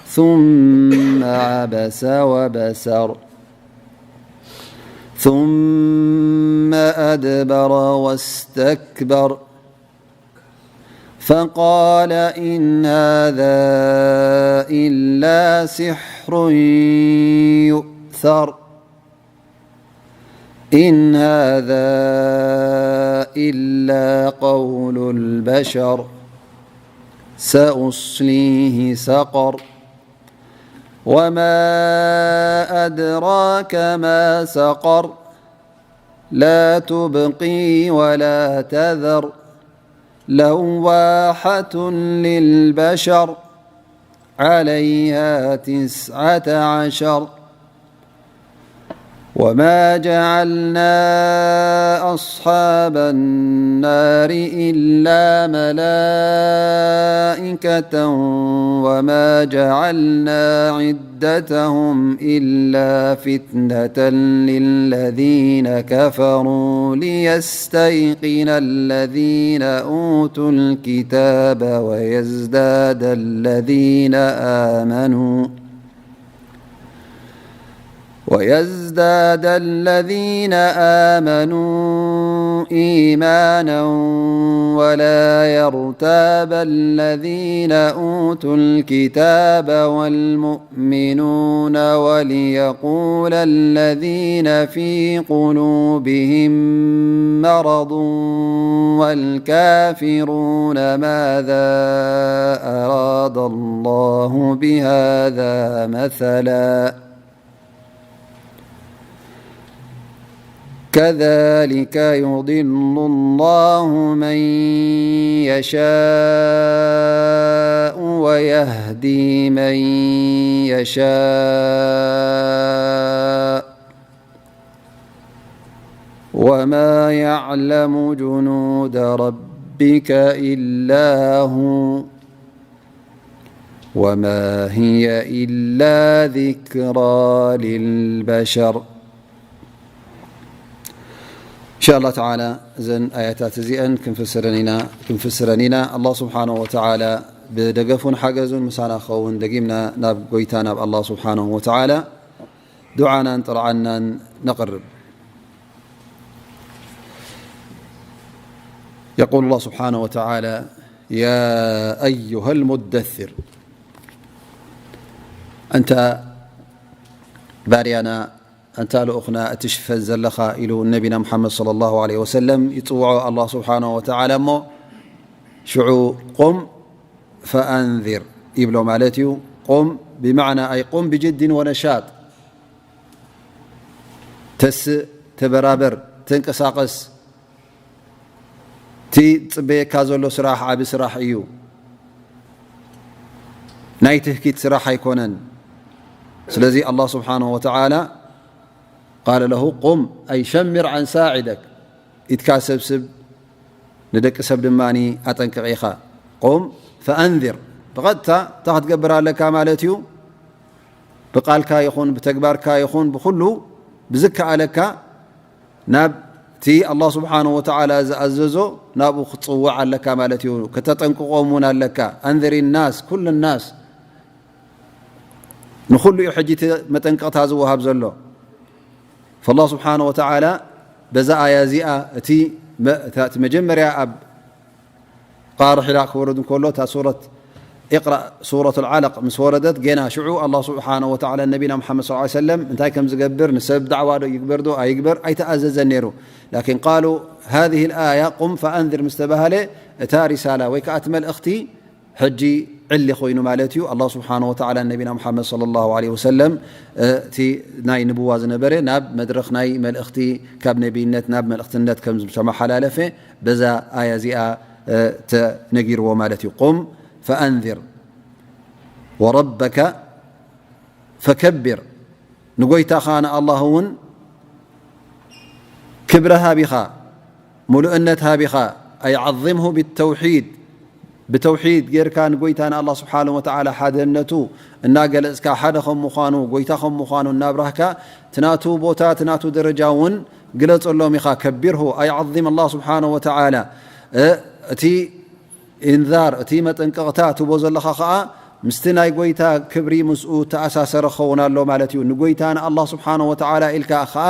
ثم عبس وبسر ثم أدبر واستكبر فقال إن هذا إلا سحر يؤثر إن هذا إلا قول البشر سأصليه سقر وما أدراك ما سقر لا تبقي ولا تذر لواحة للبشر عليها تسعة عشر وما جعلنا أصحاب النار إلا ملائكة وما جعلنا عدتهم إلا فتنة للذين كفروا ليستيقن الذين أوتوا الكتاب ويزداد الذين آمنوا ويزداد الذين آمنوا إيمانا ولا يرتاب الذين أوتوا الكتاب والمؤمنون وليقول الذين في قلوبهم مرض والكافرون ماذا أراد الله بهذا مثلا كذلك يضل الله من يشاء ويهدي من يشاء وما يعلم جنود ربك إلا هو وما هي إلا ذكرى للبشر. إن شاء الله تعالى እዘን ኣያታት እዚአን ክንፍስረን ኢና ክንፍስረን ኢና። ኣላህ ስብሓነሁ ወተዓላ ብደገፉን ሓገዙን ምሳና ክኸውን፣ ደጊምና ናብ ጎይታ ናብ ኣላህ ስብሓነሁ ወተዓላ ዱዓናን ጥርዓናን ነቕርብ። يقول الله سبحانه وتعالى يا أيها المدثر أنت ባርያና፣ ኣንታ ልኡኽና፣ እቲ ሽፈን ዘለኻ ኢሉ ነቢና ሙሓመድ ሰለላሁ ዐለይሂ ወሰለም ይጽውዖ ኣላህ ስብሓነሁ ወተዓላ። እሞ ሽዑ ቁም ፈኣንዚር ይብሎ ማለት እዩ። ቁም ብማዕና ኣይ ቁም ብጅድን ወነሻጥ፣ ተስእ፣ ተበራበር፣ ተንቀሳቐስ። እቲ ዝጽበየካ ዘሎ ስራሕ ዓቢ ስራሕ እዩ። ናይ ትህኪት ስራሕ ኣይኮነን። ስለዚ ኣላህ ስብሓነሁ ወተዓላ ቃለ ለሁ ቁም ኣይ ሸምር ዓን ሳዒደክ፣ ኢድካ ሰብስብ፣ ንደቂ ሰብ ድማ ኣጠንቅቕ ኢኻ። ቁም ፈኣንዚር፣ ብቐጥታ እንታይ ክትገብር ኣለካ ማለት እዩ? ብቃልካ ይኹን ብተግባርካ ይኹን ብኹሉ ብዝከኣለካ ናብቲ ኣላህ ስብሓነሁ ወተዓላ ዝኣዘዞ ናብኡ ክትጽውዕ ኣለካ ማለት እዩ። ከተጠንቅቖም እውን ኣለካ። ኣንዚሪ ናስ፣ ኩሉ ናስ፣ ንኹሉ እዩ ሕጂ እቲ መጠንቀቕታ ዝወሃብ ዘሎ። ፈላህ ስብሓነሁ ወተዓላ በዛ ኣያ እዚኣ እቲ መ-፣ እታ፣ እቲ መጀመርያ ኣብ ቃርሕ ኢላ ክወርድ እንከሎ፣ እታ ሱረት اقرأ سورة العلق ምስ ወረደት፣ ጌና ሽዑ ኣላህ ስብሓነሁ ወተዓላ ነቢና ሙሓመድ ሰለላሁ ዐለይሂ ወሰለም እንታይ ከም ዝገብር፣ ንሰብ ዳዕዋ ዶ ይግበር ዶ ኣይግበር ኣይተኣዘዘን ነይሩ። ላኪን ቃሉ ሃዚህ ኣያ ቁም ፈኣንዚር ምስ ተባህለ፣ እታ ሪሳላ ወይ ከዓ እቲ መልእኽቲ ሕጂ ዕሊ ኮይኑ ማለት እዩ። ኣላህ ስብሓነሁ ወተዓላ ነቢና ሙሓመድ ሰለላሁ ዐለይሂ ወሰለም፣ እ፣ እቲ ናይ ንብዋ ዝነበረ ናብ መድረኽ ናይ መልእኽቲ፣ ካብ ነቢይነት ናብ መልእኽትነት ከም ዝተመሓላለፈ በዛ ኣያ እዚኣ፣ እ፣ ተነጊርዎ ማለት እዩ። ቁም ፈኣንዚር ወረበከ ፈከቢር፣ ንጎይታኻ ንኣላህ እውን ክብሪ ሃብ ኢኻ፣ ምሉእነት ሃብ ኢኻ። ኣይ ዓዚምሁ ብተውሒድ፣ ብተውሒድ ጌርካ ንጎይታ ንኣላህ ስብሓነሁ ወተዓላ ሓደነቱ እናገለጽካ፣ ሓደ ከም ምዃኑ፣ ጎይታ ከም ምዃኑ እናብራህካ፣ እቲ ናቱ ቦታ፣ እቲ ናቱ ደረጃ እውን ግለጸሎም ኢኻ። ከቢርሁ ኣይ ዓዚም ኣላህ ስብሓነሁ ወተዓላ። እ፣ እቲ ኢንዛር፣ እቲ መጠንቀቕታ ትቦ ዘለኻ ኸኣ ምስቲ ናይ ጎይታ ክብሪ ምስኡ ተኣሳሰረ ክኸውን ኣሎ ማለት እዩ። ንጎይታ ንኣላህ ስብሓነሁ ወተዓላ ኢልካ ኸኣ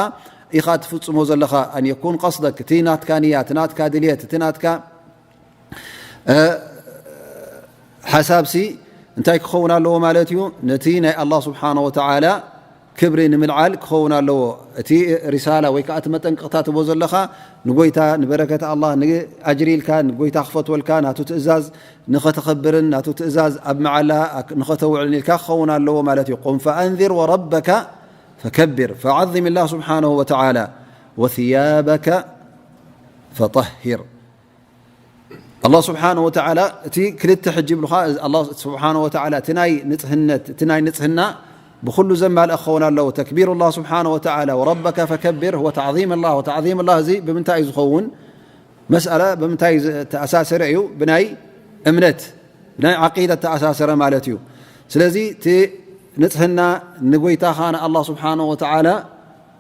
ኢኻ ትፍጽሞ ዘለኻ። ኣን የኩን ቀስደክ፣ እቲ ናትካ ንያ፣ እቲ ናትካ ድልየት፣ እቲ ናትካ፣ እ፣ ሓሳብሲ እንታይ ክኸውን ኣለዎ ማለት እዩ? ነቲ ናይ ኣላህ ስብሓነሁ ወተዓላ ክብሪ ንምልዓል ክኸውን ኣለዎ። እቲ ሪሳላ ወይ ከዓ እቲ መጠንቀቕታ ትቦ ዘለኻ ንጎይታ፣ ንበረከት ኣላህ፣ ንኣጅሪ ኢልካ፣ ንጎይታ ክፈትወልካ፣ ናቱ ትእዛዝ ንኸተኸብርን ናቱ ትእዛዝ ኣብ መዓላ ንኸተውዕልን ኢልካ ክኸውን ኣለዎ ማለት እዩ። ቁም ፈኣንዚር ወረበከ ፈከቢር፣ ፈዓዚም ላህ ስብሓነሁ ወተዓላ ወስያበከ ፈጠሂር። ኣላህ ስብሓነ ወተዓላ እቲ ክልተ ሕጂ ይብሉኻ፣ ኣላህ ስብሓነ ወተዓላ እቲ ናይ ንጽህነት፣ እቲ ናይ ንጽህና ብኹሉ ዘማልአ ክኸውን ኣለዎ። ተክቢሩላህ ስብሓነ ወተዓላ ወረበከ ፈከቢር ወተዕዚም ላህ፣ ወተዕዚም ላህ እዚ ብምንታይ እዩ ዝኸውን? መስኣላ ብምንታይ ዝተኣሳሰረ እዩ? ብናይ እምነት፣ ብናይ ዓቂዳ ተኣሳሰረ ማለት እዩ። ስለዚ እቲ ንጽህና ንጎይታኻ ንኣላህ ስብሓነ ወተዓላ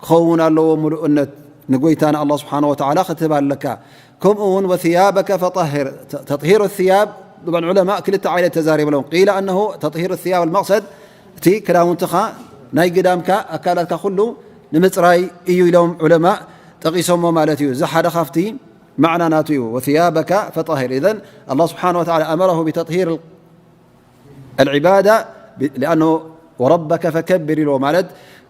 ክኸውን ኣለዎ። ምሉእነት ንጎይታ ንኣላህ ስብሓነ ወተዓላ ክትህብ ኣለካ። ከምኡ እውን ወስያበከ ፈጠሂር፣ ተጥሂር ስያብ፣ ዑለማእ ክልተ ዓይነት ተዛሪብሎም። ቂለ ኣነሁ ተጥሂር ስያብ ኣልመቅሰድ እቲ ክዳውንትኻ ናይ ግዳምካ ኣካላትካ ኩሉ ንምፅራይ እዩ ኢሎም ዑለማእ ጠቂሶሞ ማለት እዩ። እዚ ሓደ ካብቲ ማዕና ናቱ እዩ። ወስያበከ ፈጠሂር። ኢዘን ኣላህ ስብሓነ ወተዓላ ኣመረሁ ብተጥሂር العبادة، لأنه وربك فكبر ኢልዎ ማለት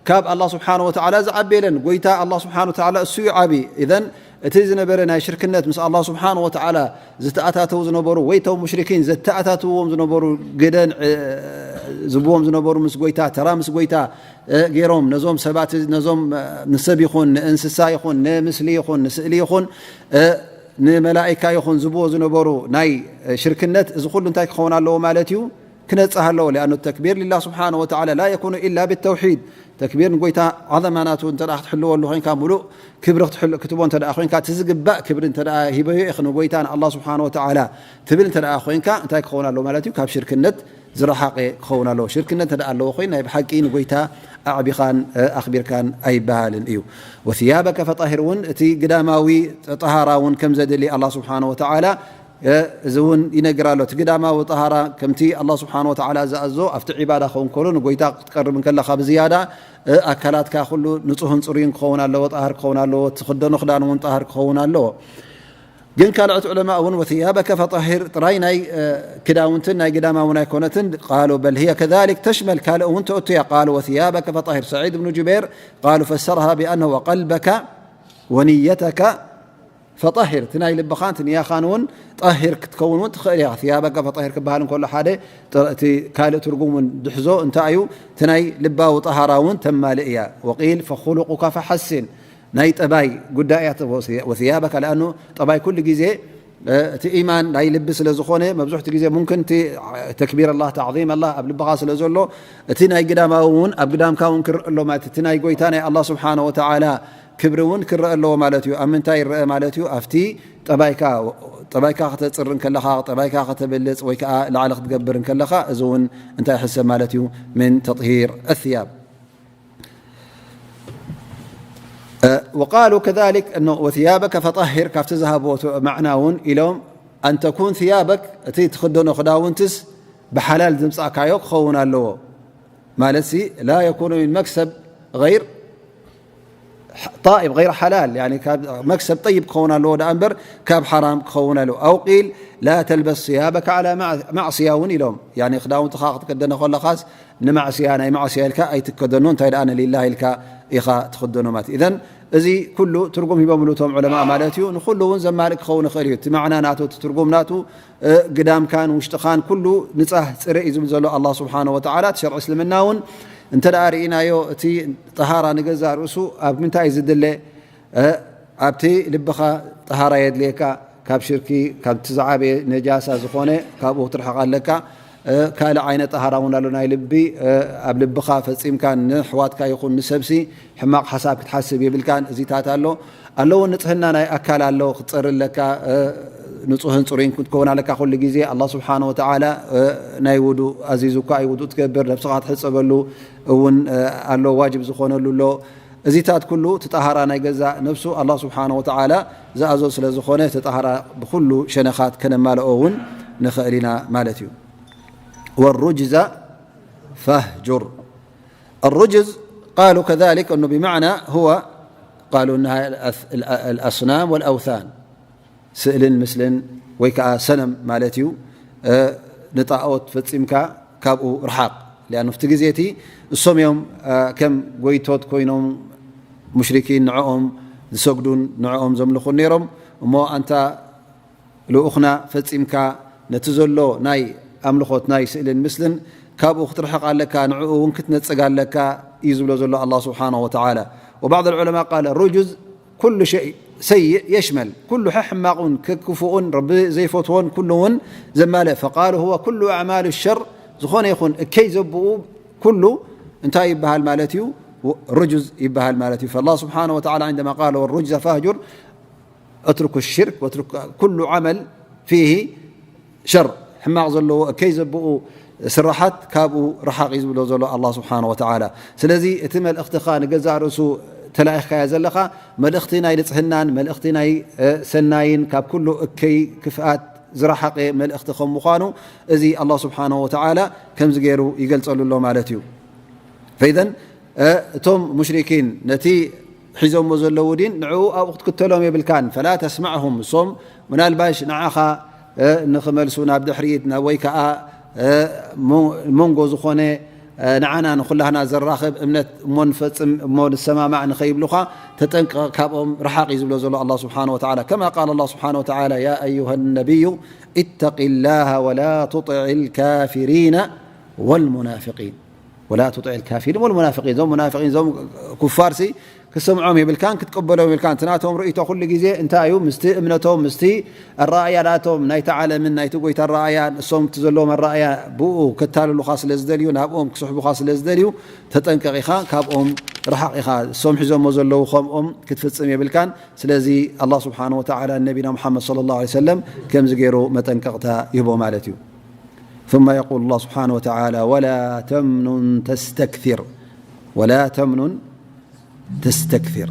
ካብ ኣላህ ስብሓነ ወተዓላ ዝዓቢ የለን። ጎይታ ኣላህ ስብሓነ ወተዓላ እሱ እዩ ዓቢ። ኢዘን እቲ ዝነበረ ናይ ሽርክነት ምስ ኣላህ ስብሓነ ወተዓላ ዝተኣታተው ዝነበሩ ወይ ቶም ሙሽሪኪን ዘተኣታትውዎም ዝነበሩ ግደን፣ እ፣ ዝብዎም ዝነበሩ ምስ ጎይታ፣ ተራ ምስ ጎይታ፣ እ፣ ገይሮም ነዞም ሰባት፣ ነዞም፣ እ፣ ንሰብ ይኹን ንእንስሳ ይኹን ንምስሊ ይኹን ንስእሊ ይኹን፣ እ፣ ንመላኢካ ይኹን ዝብዎ ዝነበሩ ናይ ሽርክነት፣ እዚ ኩሉ እንታይ ክኸውን ኣለዎ ማለት እዩ? ክነጽህ ኣለዎ። لأن التكبير لله سبحانه وتعالى لا يكون إلا بالتوحيد። ተክቢር ንጎይታ ዓዘማ ናቱ እንተ ደኣ ክትሕልወሉ ኮይንካ፣ ሙሉእ ክብሪ ክትሕል-፣ ክትቦ እንተ ደኣ ኮይንካ፣ እቲ ዝግባእ ክብሪ እንተ ደኣ ሂበዮ ኢኽ ንጎይታ ንኣላህ ስብሓነ ወተዓላ ትብል እንተ ደኣ ኮይንካ፣ እንታይ ክኸውን ኣለዎ ማለት እዩ? ካብ ሽርክነት ዝረሓቐ ክኸውን ኣለዎ። ሽርክነት እንተ ደኣ ኣለዎ ኮይኑ፣ ናይ ብሓቂ ንጎይታ ኣዕቢኻን፣ እ፣ ኣኽቢርካን ኣይበሃልን እዩ። ወስያበከ ፈጠሂር እውን፣ እቲ ግዳማዊ ጠሃራ እውን ከም ዘድሊ ኣላህ ስብሓነ ወተዓላ፣ እ፣ እዚ እውን ይነግር ኣሎ። እቲ ግዳማዊ ጠሃራ ከምቲ ኣላህ ስብሓነ ወተዓላ ዝኣዞ ኣብቲ ዒባዳ ክኸውን ከሎ ንጎይታ ክትቀርብ እንከለኻ ብዝያዳ፣ እ፣ ኣካላትካ ኩሉ ንጹህን ጽሩይን ክኸውን ኣለዎ፣ ጠሃር ክኸውን ኣለዎ። እቲ ክደኖ ክዳን እውን ጠሃር ክኸውን ኣለዎ። ግን ካልኦት ዑለማእ እውን ወስያበከ ፈጠሂር ጥራይ ናይ፣ እ፣ ክዳውንትን ናይ ግዳማውን ኣይኮነትን። ቃሉ በል ህየ ከዛሊክ ተሽመል ካልእ እውን ተእቱ እያ። ቃሉ ወስያበከ ፈጠሂር። ሰዒድ ብኑ ጁበይር ቃሉ ፈሰረሃ ብኣነሁ ወቀልበከ ወንየተከ ፈጠሂር። እቲ ናይ ልብኻን እቲ ንያኻን እውን ጠሂር ክትከውን እውን ትኽእል እያ። ስያበከ ፈጠሂር ክበሃል እንከሎ ሓደ ጥረ-፣ እቲ ካልእ ትርጉም እውን ድሕዞ እንታይ እዩ? እቲ ናይ ልባዊ ጠሃራ እውን ተማልእ እያ። ወቂል ፈኹሉቁከ ፈሐሲን ናይ ጠባይ ጉዳይ እያ። ወስያበካ ለኣኑ ጠባይ ኩሉ ግዜ፣ እ፣ እቲ ኢማን ናይ ልቢ ስለ ዝኾነ መብዝሕቲ ግዜ ሙምክን እቲ ተክቢር ኣላህ፣ ተዕዚም ኣላህ ኣብ ልብኻ ስለ ዘሎ እቲ ናይ ግዳማዊ እውን ኣብ ግዳምካ እውን ክረአ ኣሎ ማለት እቲ ናይ ጎይታ ናይ ኣላህ ስብሓነ ወተዓላ ክብሪ እውን ክረአ ኣለዎ ማለት እዩ። ኣብ ምንታይ ይረአ ማለት እዩ? ኣብቲ ጠባይካ፣ ጠባይካ ከተጽሪ እንከለኻ፣ ጠባይካ ከተብልጽ ወይ ከዓ ላዕሊ ክትገብር እንከለኻ፣ እዚ እውን እንታይ ይሕሰብ ማለት እዩ? ምን ተጥሂር ኣስያብ። እ፣ ወቃሉ ከዛሊክ፣ እኖ፣ ወስያበከ ፈጠሂር፣ ካብቲ ዝሃብዎ ት-፣ ማዕና እውን ኢሎም፣ ኣን ተኩን ስያበክ፣ እቲ ትኽደኖ ክዳውንትስ ብሓላል ዝምጻእካዮ ክኸውን ኣለዎ። ማለትሲ፣ ላ የኩኑ ምን መክሰብ ገይር ጣኢብ غير ሓላል፣ ያኒ ካብ መክሰብ ጠይብ ክኸውን ኣለዎ ደኣ እምበር ካብ ሓራም ክኸውን ኣለዎ። ኣው ቂል ላ ተልበስ ስያበካ ዓላ ማዕ-፣ ማዕስያ እውን ኢሎም። ያኒ ክዳውንትኻ ክትክደነ ከለኻስ ንማዕስያ፣ ናይ ማዕስያ ኢልካ ኣይትከደኖ፣ እንታይ ደኣ ንሊላህ ኢልካ ኢኻ ትኽደኖ ማለት እዩ። ኢዘን እዚ ኩሉ ትርጉም ሂቦምሉ እቶም ዑለማእ ማለት እዩ። ንኹሉ እውን ዘማልእ ክኸውን ይኽእል እዩ። እቲ ማዕና ናቱ፣ እቲ ትርጉም ናቱ፣ እ፣ ግዳምካን ውሽጥኻን ኩሉ ንጻህ ጽረ እዩ ዝብል ዘሎ ኣላህ ስብሓነ ወተዓላ። እቲ ሸርዒ እስልምና እውን እንተ ደኣ ርኢናዮ፣ እቲ ጠሃራ ንገዛእ ርእሱ ኣብ ምንታይ እዩ ዝድለ? እ፣ ኣብቲ ልብኻ ጠሃራ የድልየካ፣ ካብ ሽርኪ፣ ካብቲ ዝዓበየ ነጃሳ ዝኾነ ካብኡ ክትርሕቕ ኣለካ። እ፣ ካልእ ዓይነት ጠሃራ እውን ኣሎ ናይ ልቢ። እ፣ ኣብ ልብኻ ፈጺምካ ንኣሕዋትካ ይኹን ንሰብሲ ሕማቕ ሓሳብ ክትሓስብ የብልካን። እዚታት ኣሎ። ኣለዎ ንጽህና ናይ ኣካል ኣሎ፣ ክትጸሪ ኣለካ። እ፣ ንጹህን ጽሩይን ክትከውን ኣለካ ኩሉ ግዜ። ኣላህ ስብሓነ ወተዓላ፣ እ፣ ናይ ውዱእ ኣዚዙካ እዩ፣ ውዱእ ትገብር፣ ነብስኻ ትሕጸበሉ እውን፣ እ፣ ኣሎ፣ ዋጅብ ዝኾነሉ ኣሎ። እዚታት ኩሉ እቲ ጠሃራ ናይ ገዛእ ነብሱ ኣላህ ስብሓነ ወተዓላ ዝኣዞ ስለ ዝኾነ፣ እቲ ጠሃራ ብኩሉ ሸነኻት ከነማልኦ እውን ንኽእል ኢና ማለት እዩ። ወሩጅዘ ፈህጁር። الرجز قالوا كذلك أنه بمعنى هو، قالوا إنها الأث-، الأ-، الأصنام والأوثان. ስእልን ምስልን ወይ ከዓ ሰነም ማለት እዩ። እ፣ ንጣኦት ፈጺምካ ካብኡ ርሓቕ። ሊኣኑ ኣብቲ ግዜ እቲ እሶም እዮም፣ እ፣ ከም ጎይቶት ኮይኖም ሙሽሪኪን ንዕኦም ዝሰግዱን ንዕኦም ዘምልኹን ነይሮም። እሞ ኣንታ ልኡኽና ፈጺምካ ነቲ ዘሎ ናይ ኣምልኾት ናይ ስእልን ምስልን ካብኡ ክትርሕቕ ኣለካ፣ ንዕኡ እውን ክትነጽግ ኣለካ እዩ ዝብሎ ዘሎ ኣላህ ስብሓነሁ ወተዓላ። ወባዕድ ልዑለማ ቃለ ሩጁዝ ኩሉ ሸይ ሰይእ የሽመል፣ ኩሉ ሕማቑን ክፉኡን ረቢ ዘይፈትዎን ኩሉ እውን ዘማልእ። ፈቃሉ ሁወ ኩሉ ኣዕማል ሸር፣ ዝኾነ ይኹን እከይ ዘብኡ ኩሉ እንታይ ይበሃል ማለት እዩ? ሩጁዝ ይበሃል ማለት እዩ። ፈላህ ስብሓነሁ ወተዓላ عندما قال والرجز فاهجر اترك الشرك واترك كل عمل فيه شر، ሕማቕ ዘለዎ እከይ ዘብኡ ስራሓት ካብኡ ርሓቕ እዩ ዝብሎ ዘሎ ኣላህ ስብሓነሁ ወተዓላ። ስለዚ እቲ መልእኽትኻ ንገዛእ ርእሱ ተላኢኽካዮ ዘለኻ መልእኽቲ ናይ ንጽህናን መልእኽቲ ናይ፣ እ፣ ሰናይን ካብ ኩሉ እከይ ክፍኣት ዝረሓቐ መልእኽቲ ከም ምዃኑ እዚ ኣላህ ስብሓነሁ ወተዓላ ከምዚ ገይሩ ይገልጸሉ ኣሎ ማለት እዩ። ፈኢዘን፣ እ፣ እቶም ሙሽሪኪን ነቲ ሒዞሞ ዘለዉ ዲን ንዕኡ ኣብኡ ክትክተሎም የብልካን። ፈላ ተስማዕሁም፣ እሶም ምናልባሽ ንዓኻ፣ እ፣ ንኽመልሱ ናብ ድሕሪት ናብ ወይ ከኣ፣ እ፣ ሞ-፣ መንጎ ዝኾነ፣ እ፣ ንዓና ንኹላህና ዘራኽብ እምነት እሞ ንፈጽም እሞ ንሰማማዕ ንኸይብሉኻ ተጠንቀቕ፣ ካብኦም ርሓቕ እዩ ዝብሎ ዘሎ ኣላህ ስብሓነሁ ወተዓላ። ከማ ቃለ ኣላህ ስብሓነሁ ወተዓላ ያ ኣዩሃ ነቢዩ ኢተቂ ላሃ ወላ ቱጢዕ ልካፊሪነ ወልሙናፊቂን። ወላ ቱጢዕ ልካፊሪን ወልሙናፊቂን። እዞም ሙናፊቂን፣ እዞም ኩፋርሲ ክሰምዖም የብልካን፣ ክትቅበሎም የብልካን። እቲ ናቶም ርእይቶ ኩሉ ግዜ እንታይ እዩ? ምስቲ እምነቶም፣ ምስቲ ኣረኣእያ ናቶም፣ ናይቲ ዓለምን ናይቲ ጎይታ ኣረኣእያ፣ ንሶም እቲ ዘለዎም ኣረኣእያ ብኡ ከታልሉኻ ስለ ዝደልዩ፣ ናብኦም ክስሕቡኻ ስለ ዝደልዩ፣ ተጠንቀቕ ኢኻ፣ ካብኦም ርሓቕ ኢኻ። እሶም ሒዞሞ ዘለዉ ከምኦም ክትፍጽም የብልካን። ስለዚ ኣላህ ስብሓነሁ ወተዓላ ንነቢና ሙሓመድ ሰለላሁ ዐለይሂ ወሰለም ከምዚ ገይሩ መጠንቀቕታ ይህቦ ማለት እዩ። ثم يقول الله سبحانه وتعالى ولا تمنن تستكثر، ولا تمنن تستكثر.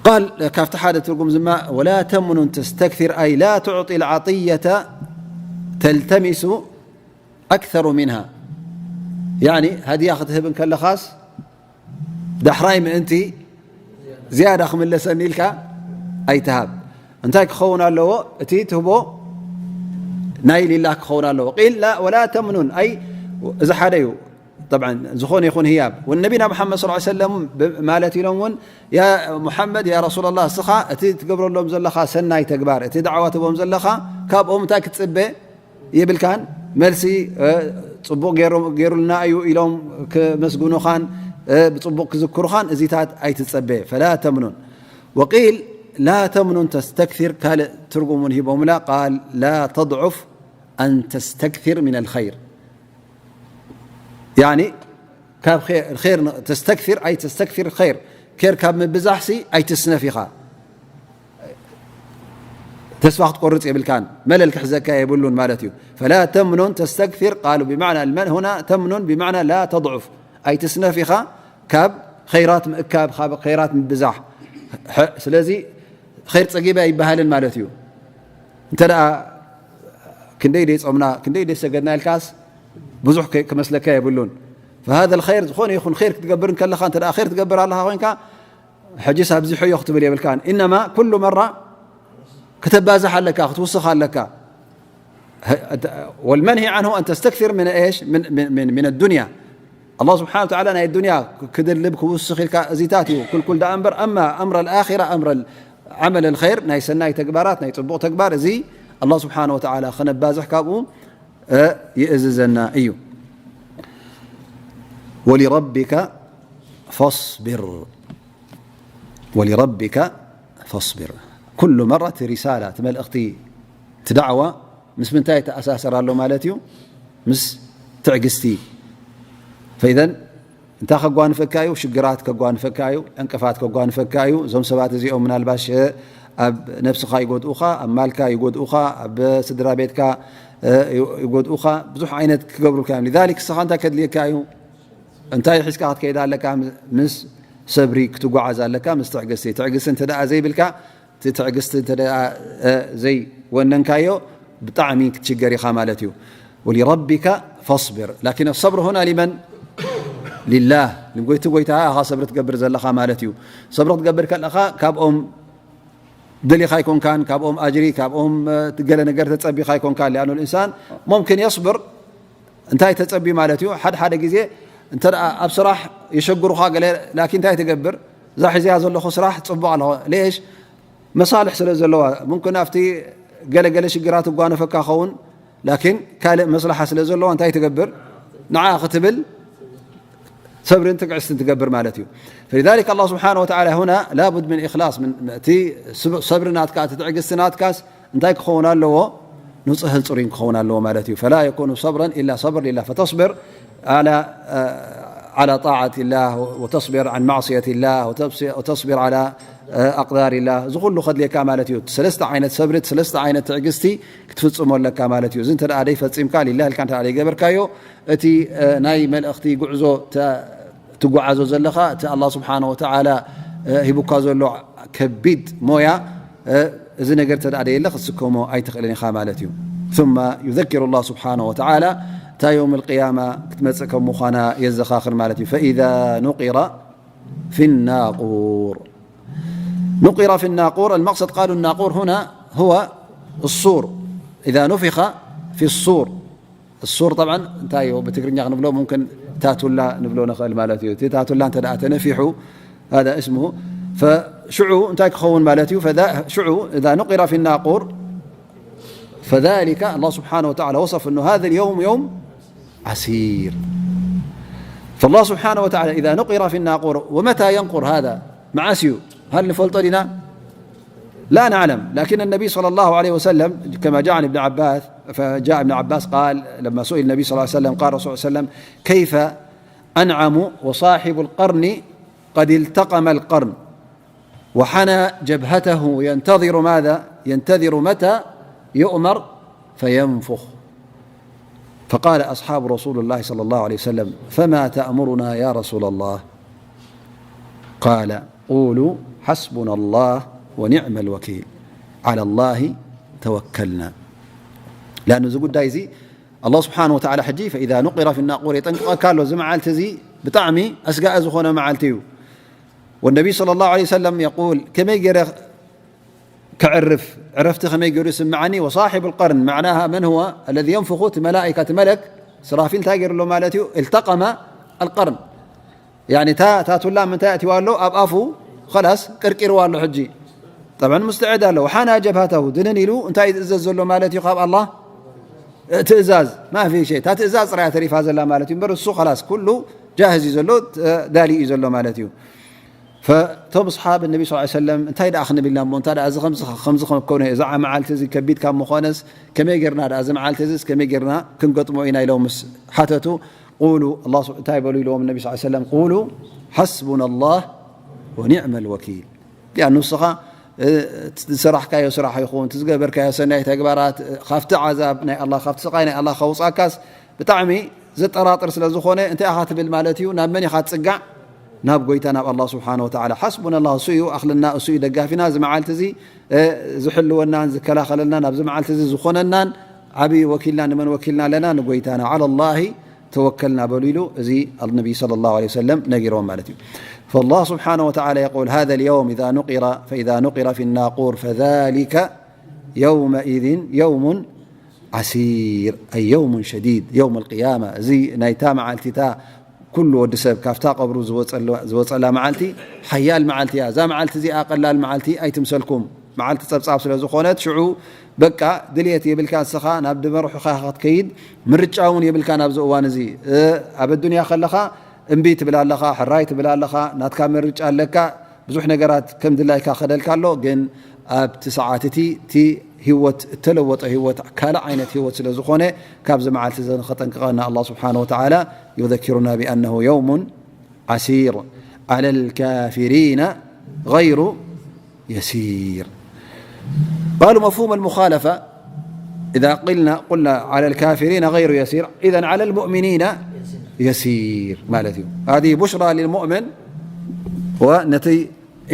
قال، ካብቲ ሓደ ትርጉም ድማ ولا تمنن تستكثر أي لا تعطي العطية تلتمس أكثر منها، ያኒ ሃድያ ክትህብ እንከለኻስ ዳሕራይ ምእንቲ ዝያዳ ክምለሰኒ ኢልካ ኣይትሃብ። እንታይ ክኸውን ኣለዎ? እቲ ትህቦ ናይ ሊላህ ክኸውን ኣለዎ። ቂል ላ ወላ ተምኑን፣ ኣይ እዚ ሓደ እዩ። ጠብዓን ዝኾነ ይኹን ህያብ ወነቢና መሓመድ ሰለላሁ ዐለይሂ ወሰለም ብ-፣ ማለት ኢሎም እውን ያ ሙሓመድ፣ ያ ረሱላላህ፣ እስኻ እቲ ትገብረሎም ዘለኻ ሰናይ ተግባር፣ እቲ ዳዕዋ ትህቦም ዘለኻ ካብኦም እንታይ ክትጽበ የብልካን። መልሲ፣ እ፣ ጽቡቕ ገይሩ-፣ ገይሩልና እዩ ኢሎም ክመስግኑኻን፣ እ፣ ብጽቡቕ ክዝክሩኻን እዚታት ኣይትጸበ። ፈላ ተምኑን። ወቂል ላ ተምኑን ተስተክሲር፣ ካልእ ትርጉም እውን ሂቦምላ፣ ቃል ላ ተድዑፍ ኣን ተስተክሲር ሚነል ኸይር። ያኒ ካብ ኸይር፣ ኸይር ን-፣ ተስተክሲር ኣይ ተስተክሲር ኸይር፣ ኸይር ካብ ምብዛሕሲ ኣይትስነፍ ኢኻ። ተስፋ ክትቆርጽ የብልካን፣ መለል ክሕዘካ የብሉን ማለት እዩ። ፈላ ተምኑን ተስተክሲር ቃሉ ብማዕና ልመን ሁና ተምኑን ብማዕና ላ ተድዑፍ፣ ኣይትስነፍ ኢኻ ካብ ኸይራት ምእካብ፣ ካብ ኸይራት ምብዛሕ። ሐ-፣ ስለዚ ኸይር ጸጊበ ኣይበሃልን ማለት እዩ። እንተ ደኣ ክንደይ ደይ ጾምና፣ ክንደይ ደይ ሰገድና ኢልካስ ብዙሕ ከ-፣ ክመስለካ የብሉን። ፈሃዘ ልኸይር፣ ዝኾነ ይኹን ኸይር ክትገብር እንከለኻ፣ እንተ ደኣ ኸይር ትገብር ኣለኻ ኮይንካ፣ ሕጂስ ኣብዚሖዮ ክትብል የብልካን። ኢነማ ኩሉ መራ ክተባዝሕ ኣለካ፣ ክትውስኽ ኣለካ። والمنهي عنه أن تستكثر من إيش؟ من، من، من، من الدنيا. الله سبحانه وتعالى ናይ ዱንያ ክድልብ ክውስኽ ኢልካ እዚታት እዩ ክልኩል ደኣ እምበር፣ أما أمر الآخرة، أمر العمل الخير، ናይ ሰናይ ተግባራት፣ ናይ ጽቡቕ ተግባር፣ እዚ الله سبحانه وتعالى ክነባዝሕ ካብኡ እ፣ ይእዝዘና እዩ። ولربك فاصبر ولربك فاصبر ኩሉ መራ እቲ ሪሳላ፣ እቲ መልእኽቲ፣ እቲ ዳዕዋ ምስ ምንታይ ይተኣሳሰር ኣሎ ማለት እዩ? ምስ ትዕግስቲ። ፈኢዘን እንታይ ከጓንፈካ እዩ? ሽግራት ከጓንፈካ እዩ፣ ዕንቅፋት ከጓንፈካ እዩ። እዞም ሰባት እዚኦም ምናልባሽ ኣብ ነብስኻ ይጎድኡኻ፣ ኣብ ማልካ ይጎድኡኻ፣ ኣብ ስድራ ቤትካ ይጎድኡኻ፣ ብዙሕ ዓይነት ክገብሩልካ እዮም። ሊዛሊክ እስኻ እንታይ ከድልየካ እዩ? እንታይ ሒዝካ ክትከይድ ኣለካ? ምስ ሰብሪ ክትጓዓዝ ኣለካ፣ ምስ ትዕግስቲ። ትዕግስቲ እንተ ደኣ ዘይብልካ፣ እቲ ትዕግስቲ እንተ ደኣ ዘይወነንካዮ፣ ብጣዕሚ ክትሽገር ኢኻ ማለት እዩ። ولربك فاصبر لكن الصبر هنا لمن؟ لله። ንጎይቲ ጎይታ ኢኻ ሰብሪ ትገብር ዘለኻ ማለት እዩ። ሰብሪ ክትገብር ከለኻ ካብኦም ደሊኻ ኣይኮንካን፣ ካብኦም ኣጅሪ፣ ካብኦም ገለ ነገር ተጸቢኻ ኣይኮንካን። لأنه الإنسان ممكن يصبر እንታይ ተጸቢ ማለት እዩ? ሓደ ሓደ ግዜ እንተ ደኣ ኣብ ስራሕ የሸግሩኻ ገለ፣ ላኪን እንታይ ትገብር? እዛ ሒዝያ ዘለኹ ስራሕ ጽቡቕ ኣለኹ። ሌሽ መሳልሕ ስለ ዘለዋ፣ ሙምክን ኣብቲ ገለ ገለ ሽግራት እጓነፈካ ኸውን፣ ላኪን ካልእ መስለሓ ስለ ዘለዋ እንታይ ትገብር? ንዓ ክትብል ሰብርን ትዕግስትን ትገብር ማለት እዩ። فلذلك الله سبحانه وتعالى هنا لابد من إخلاص، من እቲ ሰብሪ ናትካ፣ እቲ ትዕግስቲ ናትካስ እንታይ ክኸውን ኣለዎ? ንጹህን ጽሩይን ክኸውን ኣለዎ ማለት እዩ። فلا يكون صبرا إلا صبر لله، فتصبر على على طاعة الله وتصبر عن معصية الله وتصبر على أقدار الله። እዚ ኩሉ ከድልየካ ማለት እዩ። ሰለስተ ዓይነት ሰብሪ፣ ሰለስተ ዓይነት ትዕግስቲ ክትፍጽሞ ኣለካ ማለት እዩ። እዚ እንተ ደኣ ደይፈጺምካ፣ ሊላህ ኢልካ እንተ ደኣ ደይገበርካዮ፣ እቲ ናይ መልእኽቲ ጉዕዞ ትጓዓዞ ዘለኻ፣ እቲ ኣላህ ስብሓነ ወተዓላ ሂቡካ ዘሎ ከቢድ ሞያ፣ እዚ ነገር እንተ ደኣ ደየለ ክትስከሞ ኣይትኽእልን ኢኻ ማለት እዩ። ثم يذكر الله سبحانه وتعالى እታ የውም ልቅያማ ክትመጽእ ከም ምዃና የዘኻኽር ማለት እዩ። فإذا نقر في الناقور. نقر في الناقور، المقصد قالوا الناقور هنا هو الصور. إذا نفخ في الصور. الصور طبعا እንታይ እዩ ብትግርኛ ክንብሎ؟ ممكن ታቱላ ንብሎ ንኽእል ማለት እዩ። እቲ ታቱላ እንተ ደኣ ተነፊሑ هذا اسمه። فሽዑ እንታይ ክኸውን ማለት እዩ؟ فذا-، ሽዑ إذا نقر في الناقور فذلك الله سبحانه وتعالى وصف أنه هذا اليوم يوم عسير. فالله سبحانه وتعالى إذا نقر في الناقور، ومتى ينقر هذا؟ መዓስ እዩ؟ هل ንፈልጦ ዲና؟ لا نعلم، لكن النبي صلى الله عليه وسلم كما جاء عن ابن عباس، فجاء ابن عباس قال لما سئل النبي صلى الله عليه وسلم، قال رسول الله صلى الله عليه وسلم: كيف أنعم وصاحب القرن قد التقم القرن وحنى جبهته ينتظر ماذا؟ ينتظر متى يؤمر فينفخ. فقال أصحاب رسول الله صلى الله عليه وسلم: فما تأمرنا يا رسول الله؟ قال: قولوا: حسبنا الله ونعم الوكيل، على الله توكلنا. لأن እዚ ጉዳይ እዚ ኣላህ ስብሓነ ወተዓላ ሕጂ فإذا نقر في الناقور የጠንቅቐካ ኣሎ። እዚ መዓልቲ እዚ ብጣዕሚ ኣስጋኢ ዝኾነ መዓልቲ እዩ። والنبي صلى الله عليه وسلم يقول، ከመይ ገይረ ከዕርፍ፣ ዕረፍቲ ከመይ ገይሩ ይስምዓኒ؟ وصاحب القرن معناها من هو الذي ينفخ؟ እቲ መላኢካ፣ እቲ መለክ ስራፊል እንታይ ገይሩ ኣሎ ማለት እዩ? التقم القرن። ያኒ እታ፣ እታ ታቱላ ምንታይ ኣእትዋ ኣሎ ኣብ ኣፉ? ኸላስ ቅርቂርዋ ኣሎ ሕጂ። ጠብዐን ሙስተዕድ ኣሎ። وحنى جبهته ድንን ኢሉ እንታይ ዝእዘዝ ዘሎ ማለት እዩ ካብ ኣላህ? ትእዛዝ። ما في شيء። እታ ትእዛዝ ጥራይ እያ ተሪፋ ዘላ ማለት እዩ። እምበር እሱ ኸላስ ኩሉ ጃህዝ እዩ ዘሎ፣ ዳሊ እዩ ዘሎ ማለት እዩ። ፈቶም ኣስሓብ ነቢ ስ ሰለም እንታይ ደኣ ክንብል ኢና እሞ፣ እንታ ደኣ እዚ ከምዚ፣ ከምዚ ከም ኮነ፣ እዛ መዓልቲ እዚ ከቢድ ካብ ምኾነስ፣ ከመይ ጌርና ደኣ እዚ መዓልቲ እዚስ ከመይ ጌርና ክንገጥሞ ኢና ኢሎም ምስ ሓተቱ፣ ቁሉ፣ ኣላህ ስብ-፣ እንታይ በሉ ኢልዎም ነቢ ስ ሰለም? ቁሉ ሓስቡና ኣላህ ወኒዕመል ወኪል። ሊኣኑ ንስኻ፣ እ፣ እቲ ዝሰራሕካዮ ስራሕ ይኹን፣ እቲ ዝገበርካዮ ሰናይ ተግባራት፣ እ፣ ካብቲ ዓዛብ ናይ ኣላህ፣ ካብቲ ስቓይ ናይ ኣላህ ከውጻካስ ብጣዕሚ ዘጠራጥር ስለ ዝኾነ፣ እንታይ ኢኻ ትብል ማለት እዩ? ናብ መን ኢኻ ትጽጋዕ? ናብ ጎይታ፣ ናብ ኣላህ ስብሓነ ወተዓላ። ሓስቡና ኣላህ፣ እሱ እዩ ኣኽልና፣ እሱ እዩ ደጋፊና። እዚ መዓልቲ እዚ፣ እ፣ ዝሕልወናን ዝከላኸለልናን፣ ኣብዚ መዓልቲ እዚ ዝኾነናን ዓብዪ ወኪልና፣ ንመን ወኪልና ኣለና? ንጎይታና። ዓላ ላሂ ተወከልና በሉ ኢሉ፣ እዚ ነቢ ሰለላሁ ዐለይሂ ወሰለም ነጊሮም ማለት እዩ። فالله سبحانه وتعالى يقول: هذا اليوم إذا نقر، فإذا نقر في الناقور فذلك يومئذ يوم عسير، أي يوم شديد، يوم القيامة። እዚ ናይታ መዓልቲ፣ እታ ኩሉ ወዲ ሰብ ካብታ ቀብሩ ዝወፀሉ-፣ ዝወፀላ መዓልቲ ሓያል መዓልቲ እያ። እዛ መዓልቲ እዚኣ ቀላል መዓልቲ ኣይትምሰልኩም። መዓልቲ ጸብጻብ ስለ ዝኾነት፣ ሽዑ በቃ ድልየት የብልካ፣ ንስኻ ናብ ድመርሑኻ ክትከይድ ምርጫ እውን የብልካ። ናብዚ እዋን እዚ፣ እ፣ ኣብ ኣዱንያ ከለኻ እምቢ ትብል ኣለኻ፣ ሕራይ ትብል ኣለኻ፣ ናትካ ምርጫ ኣለካ። ብዙሕ ነገራት ከም ድላይካ ከደልካ ኣሎ። ግን ኣብቲ ሰዓት እቲ፣ እቲ ህይወት እተለወጠ ህይወት፣ ካልእ ዓይነት ህይወት ስለ ዝኾነ፣ ካብዚ መዓልቲ እዚ ንኸጠንቅቐና ኣላህ ስብሓነ ወተዓላ يذكرنا بأنه يوم عسير على الكافرين غير يسير. قالوا: مفهوم المخالفة، إذا قلنا، قلنا على الكافرين غير يسير، إذن على المؤمنين يسير ማለት እዩ። هذه بشرى للمؤمن، ወነቲ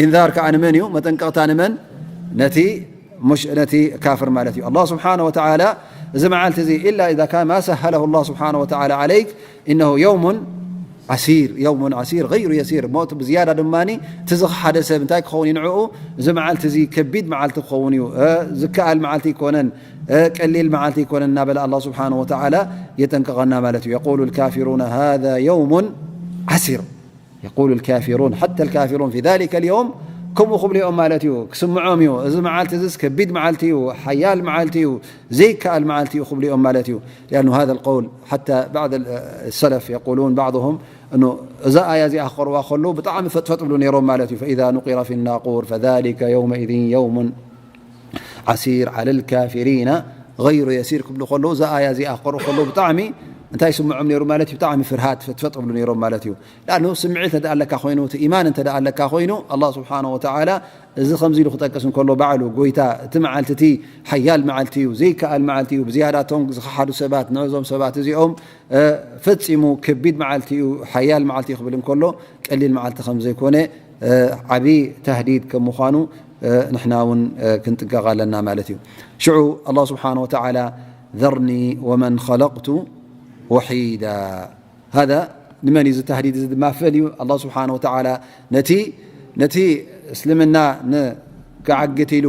إنذار ከዓ ንመን እዩ? መጠንቀቕታ ንመን? ነቲ مش-، ነቲ ካፍር ማለት እዩ። ኣላህ ስብሓነ ወተዓላ እዚ መዓልቲ እዚ، إلا إذا كان ما سهله الله سبحانه وتعالى عليك، إنه يوم عسير، يوم عسير غير يسير። ሞት ብዝያዳ ድማ፣ እቲ ዝኸሓደ ሰብ እንታይ ክኸውን እዩ ንዕኡ? እዚ መዓልቲ እዚ ከቢድ መዓልቲ ክኸውን እዩ። እ፣ ዝከኣል መዓልቲ ኣይኮነን፣ እ፣ ቀሊል መዓልቲ ኣይኮነን እናበለ ኣላህ ስብሓነ ወተዓላ የጠንቅቐና ማለት እዩ። يقول الكافرون: هذا يوم عسير. يقول الكافرون، حتى الكافرون في ذلك اليوم، ከምኡ ክብሉ እዮም ማለት እዩ። ክስምዖም እዩ። እዚ መዓልቲ እዚስ ከቢድ መዓልቲ እዩ፣ ሓያል መዓልቲ እዩ፣ ዘይከኣል መዓልቲ እዩ ክብሉ እዮም ማለት እዩ። لأنه هذا القول، حتى بعض ال-، السلف يقولون، بعضهم، እኑ እዛ ኣያ እዚኣ ክቐርዋ ከለዉ ብጣዕሚ ፈጥፈጥ ብሉ ነይሮም ማለት እዩ። فإذا نقر في الناقور فذلك يومئذ يوم عسير على الكافرين غير يسير ክብሉ ከለዉ፣ እዛ ኣያ እዚኣ ክቐርኡ ከለዉ ብጣዕሚ እንታይ ይስምዖም ነይሩ ማለት እዩ? ብጣዕሚ ፍርሃት ፈጥፈጥ ብሉ ነይሮም ማለት እዩ። لأنه ስምዒት እንተ ኣለካ ኮይኑ፣ እቲ ኢማን እንተ ኣለካ ኮይኑ፣ ኣላህ ስብሓነ ወተዓላ እዚ ከምዚ ኢሉ ክጠቅስ እንከሎ፣ ባዕሉ ጎይታ፣ እቲ መዓልቲ እቲ ሓያል መዓልቲ እዩ፣ ዘይከኣል መዓልቲ እዩ፣ ብዝያዳ እቶም ዝኸሓዱ ሰባት፣ ንዕዞም ሰባት እዚኦም፣ እ፣ ፈጺሙ ከቢድ መዓልቲ እዩ፣ ሓያል መዓልቲ እዩ ክብል እንከሎ፣ ቀሊል መዓልቲ ከም ዘይኮነ፣ እ፣ ዓቢ ተህዲድ ከም ምዃኑ፣ እ፣ ንሕና እውን፣ እ፣ ክንጥንቀቕ ኣለና ማለት እዩ። ሽዑ ኣላህ ስብሓነ ወተዓላ፣ ذرني ومن خلقت وحيدا. هذا ንመን እዩ እዚ ተህዲድ? እዚ ድማ ፈል እዩ። ኣላህ ስብሓነ ወተዓላ ነቲ፣ ነቲ እስልምና ንክዓግት ኢሉ፣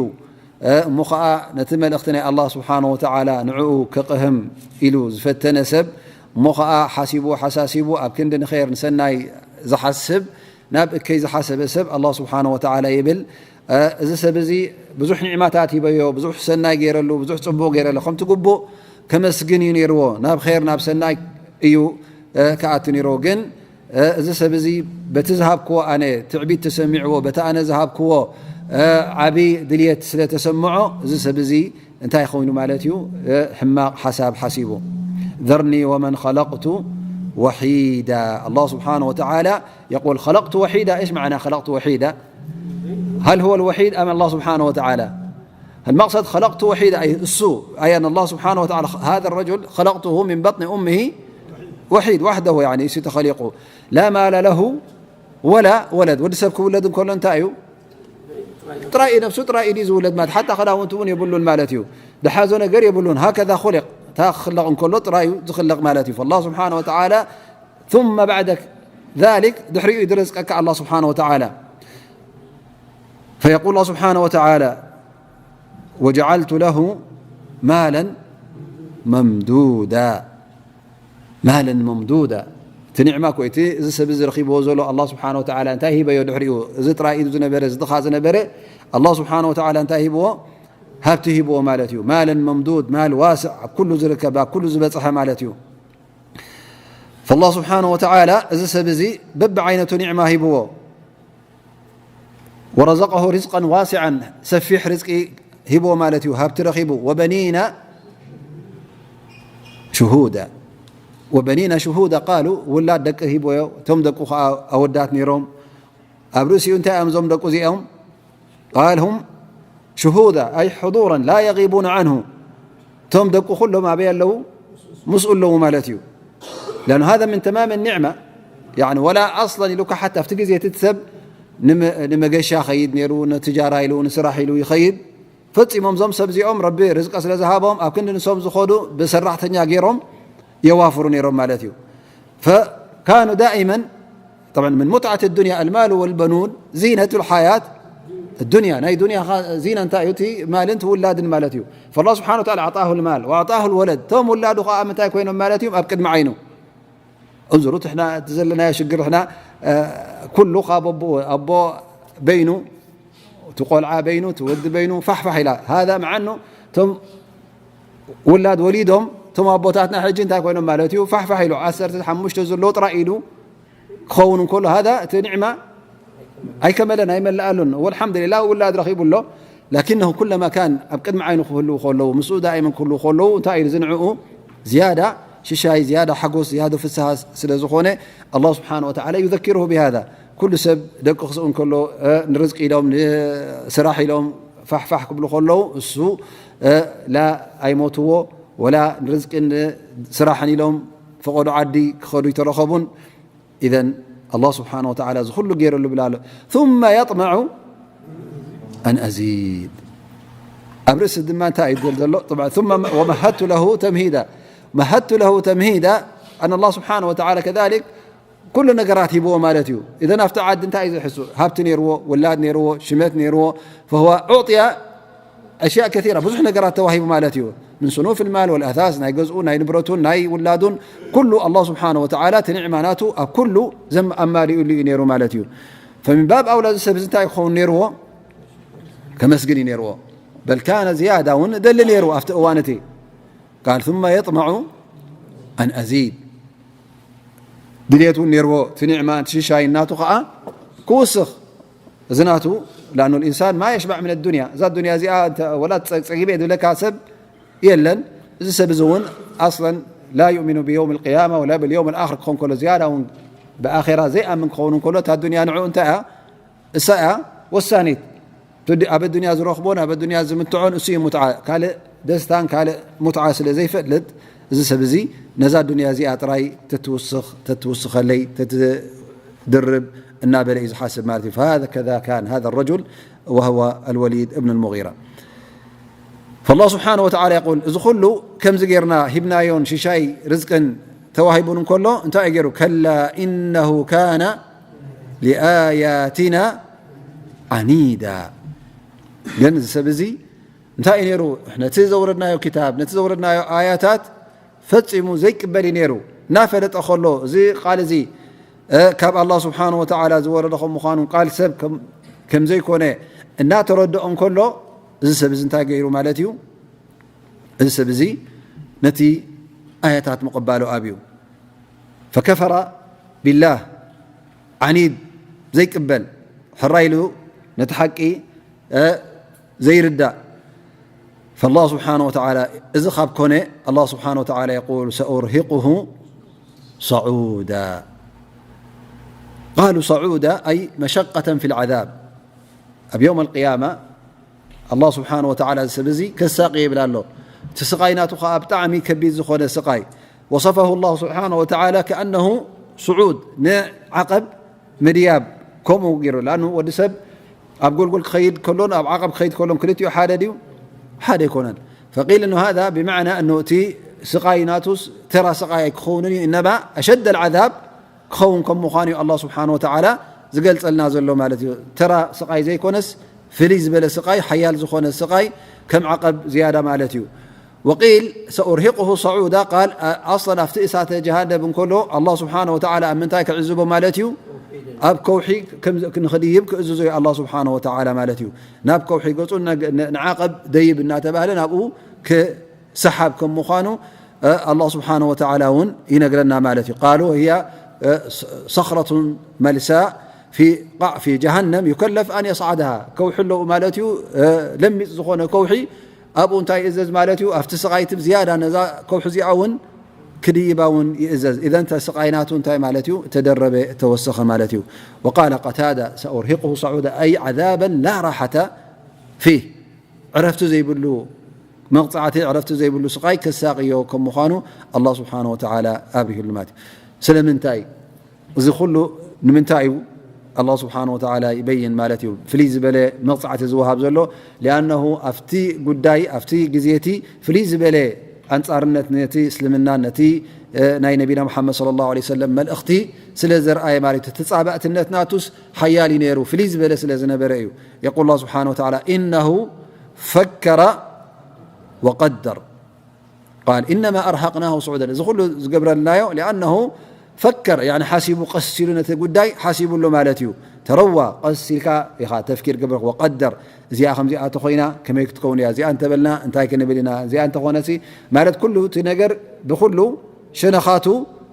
እ፣ እሞ ኸዓ ነቲ መልእኽቲ ናይ ኣላህ ስብሓነ ወተዓላ ንዕኡ ከቕህም ኢሉ ዝፈተነ ሰብ፣ እሞ ኸዓ ሓሲቡ፣ ሓሳሲቡ፣ ኣብ ክንዲ ንኸይር ንሰናይ ዝሓስብ፣ ናብ እከይ ዝሓሰበ ሰብ ኣላህ ስብሓነ ወተዓላ ይብል፣ እ፣ እዚ ሰብ እዚ ብዙሕ ኒዕማታት ሂበዮ፣ ብዙሕ ሰናይ ገይረሉ፣ ብዙሕ ጽቡቕ ገይረሉ፣ ከምቲ ግቡእ ከመስግን እዩ ነይርዎ። ናብ ኸይር፣ ናብ ሰናይ እዩ፣ እ፣ ክኣቱ ነይርዎ። ግን፣ እ፣ እዚ ሰብ እዚ በቲ ዝሃብክዎ ኣነ ትዕቢት ተሰሚዕዎ፣ በቲ ኣነ ዝሃብክዎ፣ እ፣ ዓቢ ድልየት ስለ ተሰምዖ፣ እዚ ሰብ እዚ እንታይ ኮይኑ ማለት እዩ? እ፣ ሕማቕ ሓሳብ ሓሲቡ። ذرني ومن خلقت وحيدا. الله سبحانه وتعالى يقول: خلقت وحيدا. إيش معنى خلقت وحيدا؟ هل هو الوحيد أم الله سبحانه وتعالى؟ المقصد خلقت وحيدا، أي እሱ، أي أن الله سبحانه وتعالى، هذا الرجل خلقته من بطن أمه وحيد، وحده، يعني እሱ ተኸሊቁ، لا مال له ولا ولد። ወዲ ሰብ ክውለድ እንከሎ እንታይ እዩ? ጥራይ እዩ፣ ነብሱ ጥራይ እዩ ዝውለድ ማለት፣ ሓታ ክዳውንቲ እውን የብሉን ማለት እዩ። ድሓዞ ነገር የብሉን። هكذا خلق، እታ ክኽለቕ እንከሎ ጥራይ እዩ ዝኽለቕ ማለት እዩ። فالله سبحانه وتعالى ثم بعد ذلك، ድሕሪኡ እዩ ዝረዝቀካ ኣላህ ስብሓነ ወተዓላ። فيقول الله سبحانه وتعالى: وجعلت له مالا ممدودا. مالا ممدودا። እቲ ኒዕማ እኮ፣ እቲ እዚ ሰብ እዚ ረኺብዎ ዘሎ፣ ኣላህ ስብሓነ ወተዓላ እንታይ ሂበዮ ድሕሪኡ? እዚ ጥራይ ኢዱ ዝነበረ፣ እዚ ድኻ ዝነበረ፣ ኣላህ ስብሓነ ወተዓላ እንታይ ሂብዎ? ሃብቲ ሂብዎ ማለት እዩ። مالا ممدود، ማል ዋስዕ፣ ኣብ ኩሉ ዝርከብ፣ ኣብ ኩሉ ዝበጽሐ ማለት እዩ። فالله سبحانه وتعالى እዚ ሰብ እዚ በብዓይነቱ ኒዕማ ሂብዎ። ورزقه رزقا واسعا، ሰፊሕ ርዝቂ ሂብዎ ማለት እዩ፣ ሃብቲ ረኺቡ። وبنين شهودا، وبنين شهودا، قالوا ውላድ ደቂ ሂብዎ፣ እቶም ደቁ ኸዓ ኣወዳት ነይሮም። ኣብ ርእሲኡ እንታይ እዮም እዞም ደቁ እዚኦም? قال هم شهودا، أي حضورا لا يغيبون عنه። እቶም ደቁ ኩሎም ኣበይ ኣለዉ? ምስኡ ኣለዉ ማለት እዩ። لأن هذا من تمام النعمة، يعني ولا أصلا ኢሉካ ሓታ ኣብቲ ግዜ እቲ ሰብ ንመ-፣ ንመገሻ ኸይድ ነይሩ፣ ንትጃራ ኢሉ፣ ንስራሕ ኢሉ ይኸይድ። ፈጺሞም እዞም ሰብ እዚኦም ረቢ ርዝቂ ስለ ዝሃቦም ኣብ ክንዲ ንሶም ዝኸዱ ብሰራሕተኛ ገይሮም የዋፍሩ ነይሮም ማለት እዩ። فكانوا دائما طبعا من متعة الدنيا المال والبنون زينة الحياة الدنيا. ናይ ዱንያ ዚና እንታይ እዩ? እቲ ማልን እቲ ውላድን ማለት እዩ። فالله سبحانه وتعالى أعطاه المال وأعطاه الولد. እቶም ውላዱ ከዓ ምንታይ ኮይኖም ማለት እዩ? ኣብ ቅድሚ ዓይኑ። እንዝሩ፣ እቲ ዘለና ሽግር፣ ሕና ኩሉ ካብ ኣቦ በይኑ፣ እቲ ቆልዓ በይኑ፣ እቲ ወዲ በይኑ ፋሕፋሕ ኢላ። هذا مع أنه እቶም ውላድ ወሊዶም፣ እቶም ኣቦታትና ሕጂ እንታይ ኮይኖም ማለት እዩ? ፋሕፋሕ ኢሉ ዓሰርተ ሓሙሽተ ዘለዎ ጥራይ ኢሉ ክኸውን እንከሎ፣ هذا እቲ ኒዕማ ኣይከመለን፣ ኣይመልኣሉን። والحمد لله ውላድ ረኺቡ ኣሎ። لكنه كلما كان ኣብ ቅድሚ ዓይኑ ክህልዉ ከለዉ፣ ምስኡ ዳኢመን ክህልዉ ከለዉ፣ እንታይ እዩ ዝንዕኡ? ዝያዳ ሽሻይ፣ ዝያዳ ሓጎስ፣ ዝያዳ ፍስሃ ስለ ዝኾነ፣ الله سبحانه وتعالى يذكره بهذا። ኩሉ ሰብ ደቂ ክስኡ እንከሎ፣ እ፣ ንርዝቂ ኢሎም፣ ንስራሕ ኢሎም ፋሕፋሕ ክብሉ ከለዉ፣ እሱ፣ እ፣ ላ ኣይሞትዎ፣ ወላ ንርዝቅን ስራሕን ኢሎም ፈቐዶ ዓዲ ክኸዱ ይተረኸቡን። إذن الله سبحانه وتعالى እዚ ኩሉ ገይረሉ ብላ ኣሎ። ثم يطمع أن أزيد። ኣብ ርእሲ ድማ እንታይ እዩ ዝብል ዘሎ? طبعا، ثم ومهدت له تمهيدا. مهدت له تمهيدا، أن الله سبحانه وتعالى كذلك ኩሉ ነገራት ሂብዎ ማለት እዩ። إذن ኣብቲ ዓዲ እንታይ እዩ ዝሕሱ? ሃብቲ ነይርዎ፣ ውላድ ነይርዎ፣ ሽመት ነይርዎ። فهو أعطي أشياء كثيرة، ብዙሕ ነገራት ተዋሂቡ ማለት እዩ። من صنوف المال والأثاث، ናይ ገዝኡ፣ ናይ ንብረቱን ናይ ውላዱን፣ ኩሉ الله سبحانه وتعالى እቲ ኒዕማ ናቱ ኣብ ኩሉ ዘም-፣ ኣማሊኡሉ እዩ ነይሩ ማለት እዩ። فمن باب أولى እዚ ሰብ እዚ እንታይ ክኸውን ነይርዎ? ከመስግን እዩ ነይርዎ። بل كان زيادة እውን ደሊ ነይሩ ኣብቲ እዋን እቲ። قال ثم يطمع أن أزيد። ድልየት እውን ነይርዎ፣ እቲ ኒዕማ፣ እቲ ሽሻይ ናቱ ከዓ ክውስኽ። እዚ ናቱ، لأنه الإنسان ما يشبع من الدنيا። እዛ ዱንያ እዚኣ እንተ-፣ ወላ ጸ-፣ ጸጊበ ዝብለካ ሰብ የለን። እዚ ሰብ እዚ እውን أصلا لا يؤمن بيوم القيامة ولا باليوم الآخر ክኾን ከሎ፣ ዝያዳ እውን ብኣኼራ ዘይኣምን ክኸውን እንከሎ፣ እታ ዱንያ ንዕኡ እንታይ እያ? እሳ እያ ወሳኒት። እቲ ኣብ ኣዱንያ ዝረኽቦን ኣብ ኣዱንያ ዝምትዖን እሱ እዩ ሙትዓ። ካልእ ደስታን ካልእ ሙትዓ ስለ ዘይፈልጥ፣ እዚ ሰብ እዚ ነዛ ዱንያ እዚኣ ጥራይ ተትውስኽ፣ ተትውስኸለይ፣ ተትድርብ እናበለ እዩ ዝሓስብ ማለት እዩ። فهذا كذا كان هذا الرجل وهو الوليد بن المغيرة. فالله سبحانه وتعالى يقول، እዚ ኩሉ ከምዚ ጌርና ሂብናዮን ሽሻይ ርዝቅን ተዋሂቡን እንከሎ፣ እንታይ እዩ ገይሩ? كلا إنه كان لآياتنا عنيدا። ግን እዚ ሰብ እዚ እንታይ እዩ ነይሩ? ነቲ ዘውረድናዮ ክታብ፣ ነቲ ዘውረድናዮ ኣያታት ፈጺሙ ዘይቅበል እዩ ነይሩ። እናፈለጠ ከሎ፣ እዚ ቃል እዚ፣ እ፣ ካብ ኣላህ ስብሓን ወተዓላ ዝወረደ ከም ምዃኑ፣ ቃል ሰብ ከም፣ ከም ዘይኮነ እናተረድኦ እንከሎ፣ እዚ ሰብ እዚ እንታይ ገይሩ ማለት እዩ? እዚ ሰብ እዚ ነቲ ኣያታት ምቕባሉ ኣብዩ። ፈከፈረ ቢላህ፣ ዓኒድ፣ ዘይቅበል፣ ሕራይ ኢሉ ነቲ ሓቂ፣ እ፣ ዘይርዳእ። ፈላህ ስብሓነ ወተዓላ፣ እዚ ካብ ኮነ፣ ኣላህ ስብሓነ ወተዓላ የቁል፣ ሰኡርሂቁሁ ሰዑዳ። ቃሉ ሰዑዳ፣ ኣይ መሸቀተን ፊል ዓዛብ። ኣብ የውም ኣልቅያማ፣ ኣላህ ስብሓነ ወተዓላ እዚ ሰብ እዚ ከሳቂ ይብል ኣሎ። እቲ ስቃይ ናቱ ኸዓ ብጣዕሚ ከቢድ ዝኾነ ስቃይ። ወሰፈሁ ኣላህ ስብሓነ ወተዓላ ከኣነሁ ስዑድ፣ ንዓቐብ ምድያብ ከምኡ ገይሩ። ለኣኑ ወዲ ሰብ ኣብ ጎልጎል ክኸይድ ከሎን ኣብ ዓቐብ ክኸይድ ከሎን ክልቲኡ ሓደ ድዩ? ሓደ ኣይኮነን። ፈቂል እኑ ሃዛ ብመዕና እኑ እቲ ስቃይ ናቱስ ተራ ስቃይ ኣይክኸውንን እዩ። እነማ ኣሸድ ኣልዓዛብ ክኸውን ከም ምዃኑ እዩ ኣላህ ስብሓነ ወተዓላ ዝገልጸልና ዘሎ ማለት እዩ። ተራ ስቃይ ዘይኮነስ፣ ፍልይ ዝበለ ስቃይ፣ ሓያል ዝኾነ ስቃይ፣ ከም ዓቐብ ዝያዳ ማለት እዩ። ወቂል ሰኡርሂቁሁ ሰዑዳ፣ ቃል፣ ኣ-፣ ኣስለን ኣብቲ እሳተ ጀሃነም እንከሎ፣ ኣላህ ስብሓነ ወተዓላ ኣብ ምንታይ ክዕዝቦ ማለት እዩ? ኣብ ከውሒ ከም ዝ-፣ ንኽድይብ ክእዝዞ እዩ ኣላህ ስብሓነ ወተዓላ ማለት እዩ። ናብ ከውሒ ገጹ ን-፣ ን-፣ ንዓቐብ ደይብ እናተባህለ ናብኡ ክ-፣ ሰሓብ ከም ምዃኑ፣ እ፣ ኣላህ ስብሓነ ወተዓላ እውን ይነግረና ማለት እዩ። ቃሉ ህያ፣ እ፣ ስ-፣ ሰኽረቱን መልሳ ፊ ቃዕ ፊ ጀሃነም ዩከለፍ ኣን የስዓድሃ። ከውሒ ኣለዉ ማለት እዩ፣ እ፣ ለሚፅ ዝኾነ ከውሒ፣ ኣብኡ እንታይ ይእዘዝ ማለት እዩ? ኣብቲ ስቓይቲ ዝያዳ ነዛ ከውሒ እዚኣ እውን ክድይባ እውን ይእዘዝ። ኢዘን ተ-፣ ስቓይ ናቱ እንታይ ማለት እዩ? ተደረበ፣ ተወሰኸ ማለት እዩ። ወቃለ ቀታዳ ሰኡርሂቁሁ ሰዑዳ፣ ኣይ ዓዛበን ላ ራሓተ ፊህ። ዕረፍቲ ዘይብሉ መቕጻዕቲ፣ ዕረፍቲ ዘይብሉ ስቓይ ከሳቕዮ ከም ምዃኑ ኣላህ ስብሓነ ወተዓላ ኣብሪሁሉ ማለት እዩ። ስለምንታይ? እዚ ኩሉ ንምንታይ እዩ ኣላህ ስብሓነ ወተዓላ ይበይን ማለት እዩ። ፍልይ ዝበለ መቕጻዕቲ ዝወሃብ ዘሎ፣ ሊኣነሁ ኣብቲ ጉዳይ፣ ኣብቲ ግዜ እቲ ፍልይ ዝበለ ኣንጻርነት ነቲ እስልምና፣ ነቲ እ፣ ናይ ነቢና ሙሓመድ ሰለላሁ ዐለይሂ ወሰለም መልእኽቲ ስለ ዘርኣየ ማለት እዩ። ተጻባእትነት ናቱስ ሓያል እዩ ነይሩ፣ ፍልይ ዝበለ ስለ ዝነበረ እዩ። የቁል ላህ ስብሓነ ወተዓላ፣ "ኢነሁ ፈከረ ወቀደር፣ ቃል ኢነማ ኣርሃቅናሁ ሱዑደን።" እዚ ኩሉ ዝገብረልናዮ፣ ሊኣነሁ ፈከር፣ ያኒ ሓሲቡ፣ ቀስ ኢሉ ነቲ ጉዳይ ሓሲቡ ኣሎ ማለት እዩ። ተረዋ፣ ቀስ ኢልካ ኢኻ ተፍኪር ግብር፣ ወቀደር፣ እዚኣ ከምዚኣ ተኾይና ከመይ ክትከውን እያ፣ እዚኣ እንተበልና እንታይ ክንብል ኢና፣ እዚኣ እንተኾነሲ፣ ማለት ኩሉ እቲ ነገር ብኩሉ ሸነኻቱ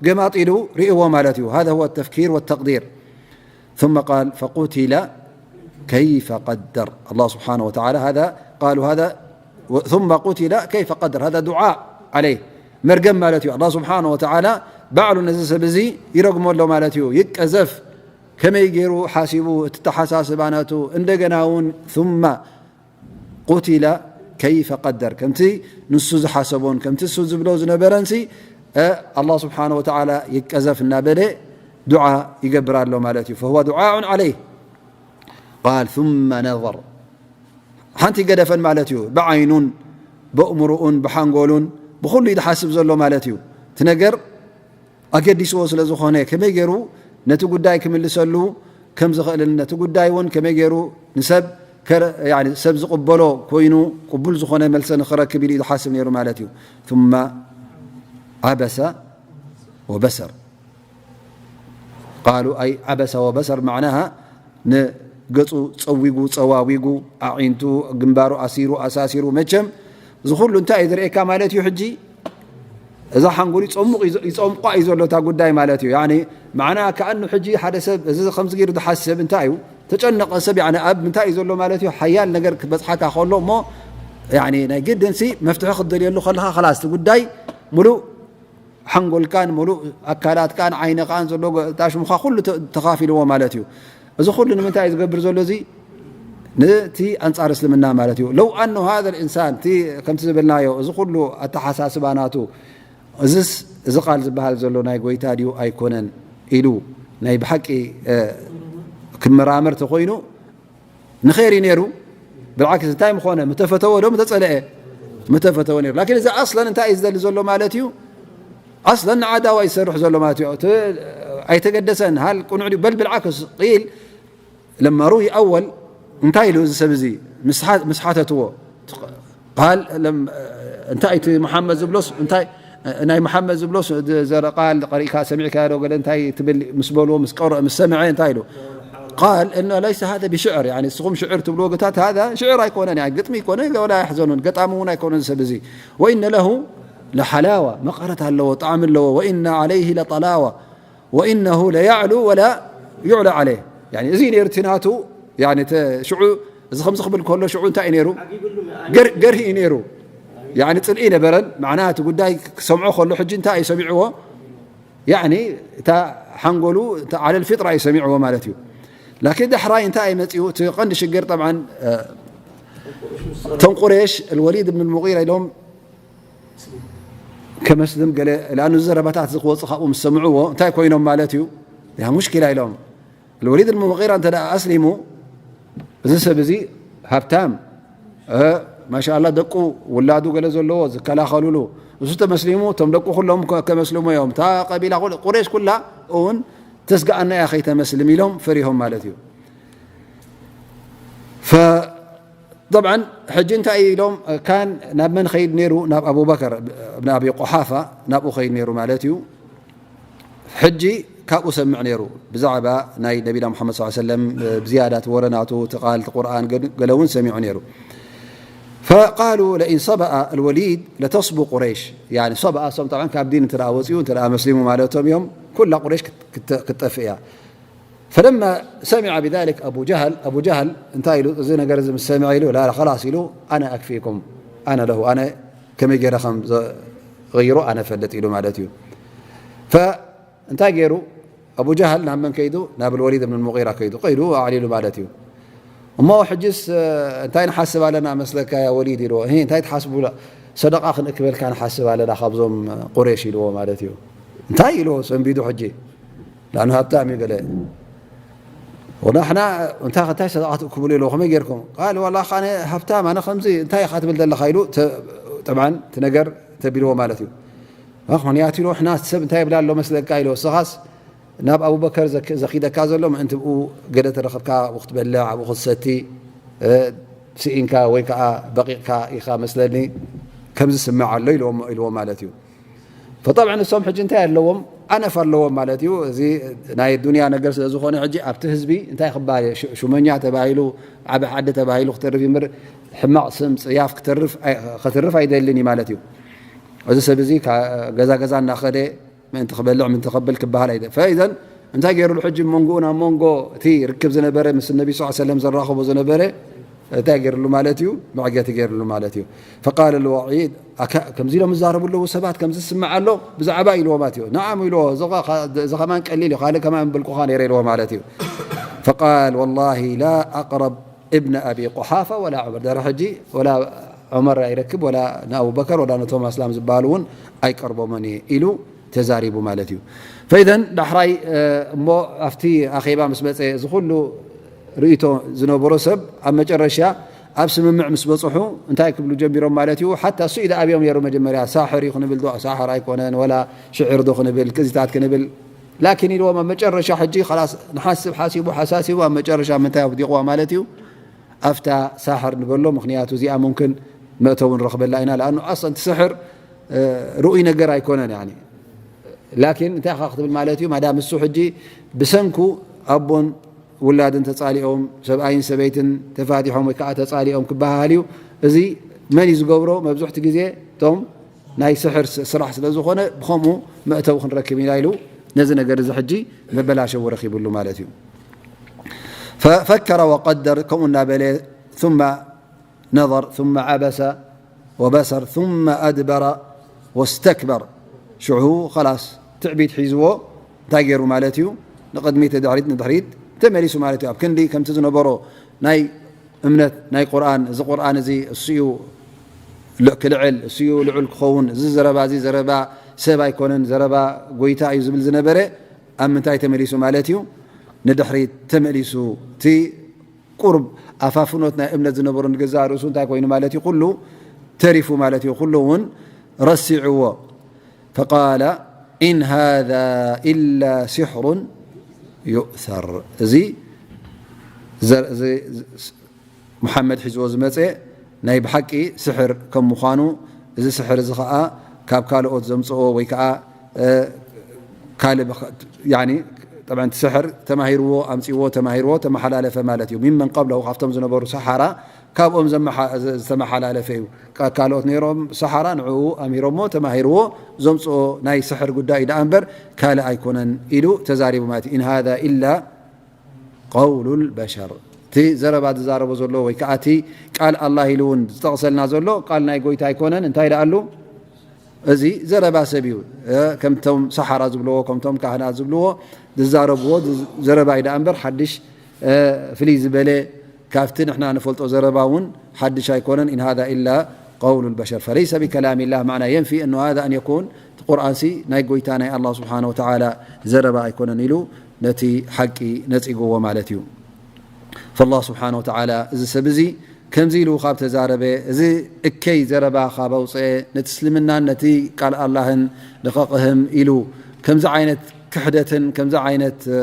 ገማጢሉ ርእዎ ማለት እዩ። هذا هو التفكير والتقدير. ثم قال فقتل كيف قدر. الله سبحانه وتعالى هذا قالوا هذا و- ثم قتل كيف قدر. هذا دعاء عليه. መርገም ማለት እዩ። ኣላህ ስብሓነ ወተዓላ ባዕሉ ነዚ ሰብ እዚ ይረግሞ ኣሎ ማለት እዩ። ይቀዘፍ፣ ከመይ ገይሩ ሓሲቡ፣ እቲ ተሓሳስባ ናቱ፣ እንደገና እውን ثم قتل كيف قدر፣ ከምቲ ንሱ ዝሓሰቦን ከምቲ እሱ ዝብሎ ዝነበረንሲ፣ እ፣ ኣላህ ስብሓነ ወተዓላ ይቀዘፍ እናበለ ዱዓ ይገብር ኣሎ ማለት እዩ። فهو دعاء عليه. قال ثم نظر፣ ሓንቲ ገደፈን ማለት እዩ። ብዓይኑን ብእምርኡን ብሓንጎሉን ብኹሉ እዩ ዝሓስብ ዘሎ ማለት እዩ። እቲ ነገር ኣገዲስዎ ስለ ዝኾነ፣ ከመይ ገይሩ ነቲ ጉዳይ ክምልሰሉ ከም ዝኽእልን፣ ነቲ ጉዳይ እውን ከመይ ገይሩ ንሰብ ከረ-፣ ያኒ ሰብ ዝቕበሎ ኮይኑ ቅቡል ዝኾነ መልሰ ንኽረክብ ኢሉ እዩ ዝሓስብ ነይሩ ማለት እዩ። ثم عبس وبسر. قالوا أي عبس وبسر معناها ንገጹ ጸዊጉ፣ ጸዋዊጉ፣ ኣዒንቱ፣ ግንባሩ ኣሲሩ፣ ኣሳሲሩ። መቸም እዚ ኩሉ እንታይ እዩ ዝርእየካ ማለት እዩ? ሕጂ እዛ ሓንጎሉ ይጸሙቕ እዩ፣ ይጸምቋ እዩ ዘሎ እታ ጉዳይ ማለት እዩ። ያኒ ማዕና ከኣኑ ሕጂ ሓደ ሰብ እዚ ከምዚ ገይሩ ዝሓስብ እንታይ እዩ? ተጨነቐ ሰብ ያኒ ኣብ ምንታይ እዩ ዘሎ ማለት እዩ? ሓያል ነገር ክበጽሓካ ከሎ እሞ ያኒ ናይ ግድንሲ መፍትሒ ክትደልየሉ ከለኻ፣ ኸላስ እቲ ጉዳይ ሙሉእ ሓንጎልካን ሙሉእ ኣካላትካን ዓይንኻን ዘሎ ታሽሙኻ ኩሉ ተ-፣ ተኻፊልዎ ማለት እዩ። እዚ ኩሉ ንምንታይ እዩ ዝገብር ዘሎ? እዚ ነቲ ኣንጻር እስልምና ማለት እዩ። ለው ኣነሁ ሃذا الإنسان፣ እቲ ከምቲ ዝበልናዮ፣ እዚ ኩሉ ኣተሓሳስባ ናቱ፣ እዝስ፣ እዚ ቃል ዝበሃል ዘሎ ናይ ጎይታ ድዩ ኣይኮነን ኢሉ ናይ ብሓቂ፣ እ፣ ክመራመር ተኾይኑ፣ ንኸይር እዩ ነይሩ። ብልዓክስ እንታይ ምኾነ? ምተፈተወ ዶ ምተጸለአ? ምተፈተወ ነይሩ። ላኪን እዚ ኣስለን እንታይ እዩ ዝደሊ ዘሎ ማለት እዩ? ኣስለን ንዓዳዋ እዩ ዝሰርሕ ዘሎ ማለት እዩ። እቲ ኣይተገደሰን፣ ሃል ቅኑዕ ድዩ? በል ብልዓክስ ቂል ለማ ሩይ ኣወል እንታይ ኢሉ እዚ ሰብ እዚ ምስ ሓ-፣ ምስ ሓተትዎ? ቃል ለም-፣ እንታይ እቲ መሓመድ ዝብሎስ እንታይ፣ ናይ መሓመድ ዝብሎስ ዘረ ቃል ቀሪእካ ሰሚዕካዮ ዶ ገለ እንታይ ትብል ምስ በልዎ፣ ምስ ቀረ-፣ ምስ ሰምዐ እንታይ ኢሉ? ቃል እነ ለይሰ ሃذا ብሽዕር፣ ያኒ ንስኹም ሽዕር ትብልዎ ግታት ሃذا ሽዕር ኣይኮነን፣ ያኒ ግጥሚ ኣይኮነን፣ ወላ ኣይሕዘኑን፣ ገጣሚ እውን ኣይኮነን ሰብ እዚ። ወኢነ ለሁ ለሓላዋ፣ መቐረት ኣለዎ፣ ጣዕሚ ኣለዎ። ወኢነ ዓለይሂ ለጠላዋ ወኢነሁ ለያዕሉ ወላ ዩዕላ ዓለይህ። ያኒ እዚ ነይሩ እቲ ናቱ፣ ያኒ ተ-፣ ሽዑ እዚ ከምዚ ክብል ከሎ ሽዑ እንታይ እዩ ነይሩ? ገር-፣ ገርሂ እዩ ነይሩ። ያኒ ጽልኢ ነበረን። ማዕና እቲ ጉዳይ ክሰምዖ ከሎ ሕጂ እንታይ እዩ ሰሚዕዎ? ያኒ እታ ሓንጎሉ፣ እታ ዓለል ፊጥራ እዩ ሰሚዕዎ ማለት እዩ። ላኪን ዳሕራይ እንታይ እዩ መጺኡ? እቲ ቀንዲ ሽግር ጠብዓን፣ እ፣ እቶም ቁሬሽ፣ ኣልወሊድ ብን ሙጊራ ኢሎም ከመስልም ገለ፣ ለኣኑ ዘረባታት እዚ ክወጽእ ካብኡ ምስ ሰምዕዎ እንታይ ኮይኖም ማለት እዩ? ያ ሙሽኪላ ኢሎም። ኣልወሊድ ብን ሙጊራ እንተ ደኣ ኣስሊሙ፣ እዚ ሰብ እዚ ሃብታም፣ እ፣ ማሻኣላ ደቁ ውላዱ ገለ ዘለዎ ዝከላኸሉሉ፣ እሱ ተመስሊሙ፣ እቶም ደቁ ኩሎም ከ-፣ ከመስልሙ እዮም። እታ ቀቢላ ኩል-፣ ቁሬሽ ኩላ እውን ተስግኣና እያ ከይተመስልም ኢሎም ፈሪሆም ማለት እዩ። ፈ-፣ ጠብዓን ሕጂ እንታይ ኢሎም፣ ካን ናብ መን ኸይድ ነይሩ? ናብ ኣቡበከር እብን ኣቢ ቁሓፋ ናብኡ ኸይድ ነይሩ ማለት እዩ። ሕጂ ካብኡ ሰምዕ ነይሩ ብዛዕባ ናይ ነቢና ሙሓመድ ሰለላሁ ዐለይሂ ወሰለም ብዝያዳ እቲ ወረ ናቱ፣ እቲ ቃል፣ እቲ ቁርኣን ገ-፣ ገለ እውን ሰሚዑ ነይሩ። ፈቃሉ ለኢን ሰበአ ኣልወሊድ ለተስቡ ቁረይሽ። ያኒ ሰበአ፣ እሶም ጠብዓን ካብ ዲን እንተ ደኣ ወፂኡ፣ እንተ ደኣ መስሊሙ ማለቶም እዮም፣ ኩላ ቁረይሽ ክት-፣ ክት-፣ ክትጠፍእ እያ። ፈለማ ሰሚዐ ብዛሊክ ኣቡ ጀሃል፣ ኣቡ ጀሃል እንታይ ኢሉ? እዚ ነገር እዚ ምስ ሰምዐ ኢሉ፣ ላ፣ ላ፣ ኸላስ ኢሉ፣ ኣነ ኣክፊኩም፣ ኣነ ለሁ፣ ኣነ ከመይ ገይረ ከም ዘቕይሮ ኣነ ፈልጥ ኢሉ ማለት እዩ። ፈ-፣ እንታይ ገይሩ? ኣቡ ጀሃል ናብ መን ከይዱ? ናብ ልወሊድ ብን ሙጊራ ከይዱ፣ ከይዱ ኣዕሊሉ ማለት እዩ። እሞ ሕጅስ፣ እ፣ እንታይ ንሓስብ ኣለና መስለካ ያ ወሊድ ኢልዎ። እሂ፣ እንታይ ትሓስቡ? ሰደቃ ክንእክበልካ ንሓስብ ኣለና ካብዞም ቁሬሽ ኢልዎ ማለት እዩ። እንታይ ኢልዎ ሰንቢዱ ሕጂ? ላኑ ሃብታም እዩ ገለ። ወናሕና እንታይ፣ እንታይ ሰደቃ ትእክብሉ ኢልዎ፣ ከመይ ጌርኩም? ቃል ዋላ ኣነ ሃብታም፣ ኣነ ከምዚ፣ እንታይ ኢኻ ትብል ዘለኻ ኢሉ፣ ተ-፣ ጠብዓን እቲ ነገር ተቢልዎ ማለት እዩ። ምኽንያቱ ኢሉ፣ ሕና ሰብ እንታይ ይብላ ኣሎ መስለካ ኢሉ፣ እስኻስ ናብ ኣቡበከር ዘክ-፣ ዘኺደካ ዘሎ ምእንቲ ብኡ ገለ ተረኽብካ ኣብኡ ክትበልዕ፣ ኣብኡ ክትሰቲ፣ እ፣ ስኢንካ ወይ ከዓ በቂቕካ ኢኻ መስለኒ፣ ከምዚ ስምዕ ኣሎ ኢልዎ፣ ኢልዎ ማለት እዩ። ፈጠብዐን እሶም ሕጂ እንታይ ኣለዎም? ኣነፍ ኣለዎም ማለት እዩ። እዚ ናይ ዱንያ ነገር ስለ ዝኾነ ሕጂ ኣብቲ ህዝቢ እንታይ ክበሃል እዩ? ሹ-፣ ሹመኛ ተባሂሉ፣ ዓቢ ዓዲ ተባሂሉ ክተርፍ ይምር፣ ሕማቕ ስም፣ ጽያፍ ክተርፍ ኣይ-፣ ከትርፍ ኣይደልን እዩ ማለት እዩ። እዚ ሰብ እዚ ካ-፣ ገዛ ገዛ እናኸደ ምእንቲ ክበልዕ ምእንቲ ከብል ክበሃል ኣይደ-፣ ፈኢዘን እንታይ ገይሩሉ ሕጂ መንጎኡ ናብ መንጎ እቲ ርክብ ዝነበረ ምስ ነቢ ስ ሰለም ዘራኽቦ ዝነበረ እንታይ ገይሩሉ ማለት እዩ? መዕገቲ ገይሩሉ ማለት እዩ። ፈቃል ልወዒድ፣ ኣካ-፣ ከምዚ ኢሎም ዝዛረቡ ኣለዉ ሰባት፣ ከምዚ ዝስምዕ ኣሎ ብዛዕባ ኢልዎ ማለት እዩ። ነዓም ኢልዎ፣ እዚ ኸ-፣ እዚ ኸማን ቀሊል እዩ፣ ካልእ ከማን ብልኩኻ ነይረ ኢልዎ ማለት እዩ። ፈቃል ወላሂ ላ ኣቅረብ እብነ ኣቢ ቁሓፋ ወላ ዑመር። ደረ ሕጂ ወላ ዑመር ኣይረክብ፣ ወላ ንኣቡበከር፣ ወላ ነቶም ኣስላም ዝበሃሉ እውን ኣይቀርቦምን እየ ኢሉ ተዛሪቡ ማለት እዩ። ፈኢዘን ዳሕራይ፣ እ፣ እሞ ኣብቲ ኣኼባ ምስ መጸ፣ እዚ ኩሉ ርእይቶ ዝነበሮ ሰብ ኣብ መጨረሻ ኣብ ስምምዕ ምስ በጽሑ እንታይ ክብሉ ጀሚሮም ማለት እዩ? ሓታ እሱ እዩ ዝኣብዮም ነይሩ መጀመርያ። ሳሕር እዩ ክንብል ዶ? ሳሕር ኣይኮነን፣ ወላ ሽዕር ዶ ክንብል፣ ቅዚታት ክንብል? ላኪን ኢልዎም ኣብ መጨረሻ ሕጂ ኸላስ ንሓስብ ሓሲቡ ሓሳሲቡ ኣብ መጨረሻ ምንታይ ኣውዲቕዋ ማለት እዩ? ኣፍታ ሳሕር ንበሎ፣ ምኽንያቱ እዚኣ ሙምክን መእተዊ ንረኽበላ ኢና። ለኣኑ ኣስለን እቲ ስሕር፣ እ፣ ርኡይ ነገር ኣይኮነን፣ ያኒ። ላኪን እንታይ ኢኻ ክትብል ማለት እዩ? ማዳም እሱ ሕጂ ብሰንኩ ኣቦን ውላድን ተጻሊኦም፣ ሰብኣይን ሰበይትን ተፋቲሖም ወይ ከዓ ተጻሊኦም ክበሃል እዩ። እዚ መን እዩ ዝገብሮ? መብዝሕቲ ግዜ እቶም ናይ ስሕር ስ-፣ ስራሕ ስለ ዝኾነ ብኸምኡ መእተዊ ክንረክብ ኢና ኢሉ ነዚ ነገር እዚ ሕጂ መበላሸዊ ረኺብሉ ማለት እዩ። ፈ-፣ ፈከረ ወቀደር፣ ከምኡ እናበለ ثم ነظር ثم ዓበሰ ወበሰር ثم ኣድበረ ወስተክበር። ሽዑ ኸላስ ትዕቢት ሒዝዎ እንታይ ገይሩ ማለት እዩ? ንቕድሚት ንድሕሪት ንድሕሪት ተመሊሱ ማለት እዩ። ኣብ ክንዲ ከምቲ ዝነበሮ ናይ እምነት ናይ ቁርኣን፣ እዚ ቁርኣን እዚ እሱ እዩ ል-፣ ክልዕል፣ እሱ እዩ ልዑል ክኸውን፣ እዚ ዘረባ እዚ ዘረባ ሰብ ኣይኮነን፣ ዘረባ ጎይታ እዩ ዝብል ዝነበረ ኣብ ምንታይ ተመሊሱ ማለት እዩ? ንድሕሪት ተመሊሱ። እቲ ቁርብ ኣፋፍኖት ናይ እምነት ዝነበሮ ንገዛእ ርእሱ እንታይ ኮይኑ ማለት እዩ? ኩሉ ተሪፉ ማለት እዩ። ኩሉ እውን ረሲዕዎ። ፈቃለ ኢን ሃዛ ኢላ ሲሕሩን ዩእሰር። እዚ ዘ-፣ እዚ ሙሓመድ ሒዝዎ ዝመጸ ናይ ብሓቂ ስሕር ከም ምዃኑ፣ እዚ ስሕር እዚ ኸኣ ካብ ካልኦት ዘምጽኦ ወይ ከኣ፣ እ፣ ካልእ ብኸ-፣ ያኒ፣ ጠብዓን እቲ ስሕር ተማሂርዎ፣ ኣምጺዎ፣ ተማሂርዎ፣ ተመሓላለፈ ማለት እዩ። ሚመን ቀብለሁ፣ ካብቶም ዝነበሩ ሰሓራ፣ ካብኦም ዘመሓ-፣ ዘ-፣ ዝተመሓላለፈ እዩ። ካ-፣ ካልኦት ነይሮም ሰሓራ፣ ንዕኡ ኣምሂሮሞ፣ ተማሂርዎ፣ ዘምጽኦ ናይ ስሕር ጉዳይ ደኣ እምበር ካልእ ኣይኮነን ኢሉ ተዛሪቡ ማለት እዩ። ኢን ሃዛ ኢላ ቀውሉል በሸር፣ እቲ ዘረባ ዝዛረቦ ዘሎ ወይ ከዓ እቲ ቃል ኣላህ ኢሉ እውን ዝጠቕሰልና ዘሎ ቃል ናይ ጎይታ ኣይኮነን። እንታይ ደኣሉ? እዚ ዘረባ ሰብ እዩ። እ፣ ከምቶም ሰሓራ ዝብልዎ፣ ከምቶም ካህናት ዝብልዎ ዝዛረብዎ ዝ-፣ ዘረባ እዩ ደኣ እምበር ሓድሽ፣ እ፣ ፍልይ ዝበለ ካብቲ ንሕና ንፈልጦ ዘረባ እውን ሓድሽ ኣይኮነን። ኢን ሃዛ ኢላ ቀውሉል በሸር ፈለይሰ ቢከላሚላህ፣ ማዕና የንፊ እኑ ሃዛ ኣን የኩን፣ እቲ ቁርኣንሲ ናይ ጎይታ ናይ ኣላህ ስብሓነ ወተዓላ ዘረባ ኣይኮነን ኢሉ ነቲ ሓቂ ነጺግዎ ማለት እዩ። ፈላህ ስብሓነ ወተዓላ እዚ ሰብ እዚ ከምዚ ኢሉ ካብ ተዛረበ፣ እዚ እከይ ዘረባ ካብ ኣውፅአ፣ ነቲ እስልምናን ነቲ ቃል ኣላህን ልቐቕህም ኢሉ ከምዚ ዓይነት ክሕደትን ከምዚ ዓይነት፣ እ፣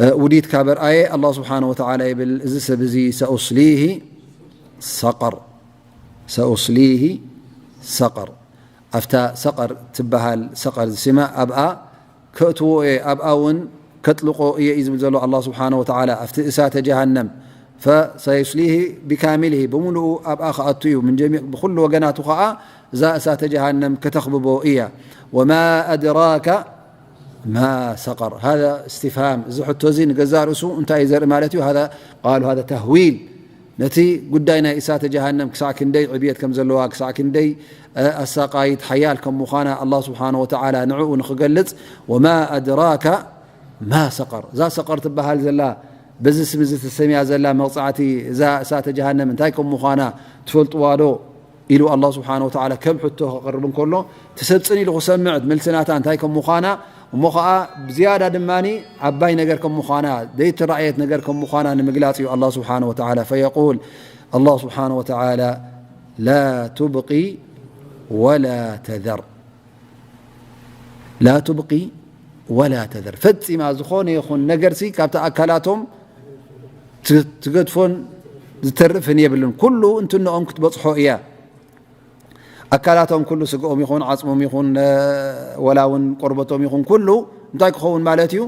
እ፣ ውዲት ካብ ኣርኣየ፣ ኣላህ ስብሓነ ወተዓላ ይብል፣ እዚ ሰብ እዚ ሰኡስሊሂ ሰቐር፣ ሰኡስሊሂ ሰቐር፣ ኣብታ ሰቐር ትበሃል፣ ሰቐር ዝስማ ኣብኣ ከእትዎ እየ፣ ኣብኣ እውን ከጥልቆ እየ እዩ ዝብል ዘሎ ኣላህ ስብሓነ ወተዓላ፣ ኣብቲ እሳተ ጀሃነም። ፈሰዩስሊሂ ቢካሚሊሂ፣ ብምሉኡ ኣብኣ ክኣቱ እዩ። ምን ጀሚዕ፣ ብኩሉ ወገናቱ ኸዓ እዛ እሳተ ጀሃነም ከተኽብቦ እያ። ወማ ኣድራከ ማ ሰቐር። ሃዛ እስትፍሃም፣ እዚ ሕቶ እዚ ንገዛእ ርእሱ እንታይ እዩ ዘርኢ ማለት እዩ? ሃዛ ቃሉ ሃዛ ተህዊል፣ ነቲ ጉዳይ ናይ እሳተ ጀሃነም ክሳዕ ክንደይ ዕብየት ከም ዘለዋ፣ ክሳዕ ክንደይ፣ እ፣ ኣሳቃይት ሓያል ከም ምዃና ኣላህ ስብሓነ ወተዓላ ንዕኡ ንኽገልጽ፣ ወማ ኣድራከ ማ ሰቐር። እዛ ሰቐር ትበሃል ዘላ፣ በዚ ስም እዚ ተሰምያ ዘላ መቕጻዕቲ እዛ እሳተ ጀሃነም እንታይ ከም ምዃና ትፈልጥዋ ዶ? ኢሉ ኣላህ ስብሓነ ወተዓላ ከም ሕቶ ከቕርብ እንከሎ፣ እቲ ሰብ ጽን ኢሉ ክሰምዕ፣ መልሲ ናታ እንታይ ከም ምዃና፣ እሞ ኸዓ ብዝያዳ ድማ ዓባይ ነገር ከም ምዃና፣ ዘይተራእየት ነገር ከም ምዃና ንምግላጽ እዩ ኣላህ ስብሓነ ወተዓላ። ፈየቁል ኣላህ ስብሓነ ወተዓላ፣ ላ ቱብቂ ወላ ተዘር። لا تبقي ولا تذر ፈጺማ ዝኾነ ይኹን ነገርሲ ካብቲ ኣካላቶም ትገድፎን ዝተርፍን የብልን። ኩሉ እንትንኦም ክትበጽሖ እያ። ኣካላቶም ኩሉ ስግኦም ይኹን ዓጽሞም ይኹን ወላ እውን ቆርበቶም ይኹን ኩሉ እንታይ ክኸውን ማለት እዩ?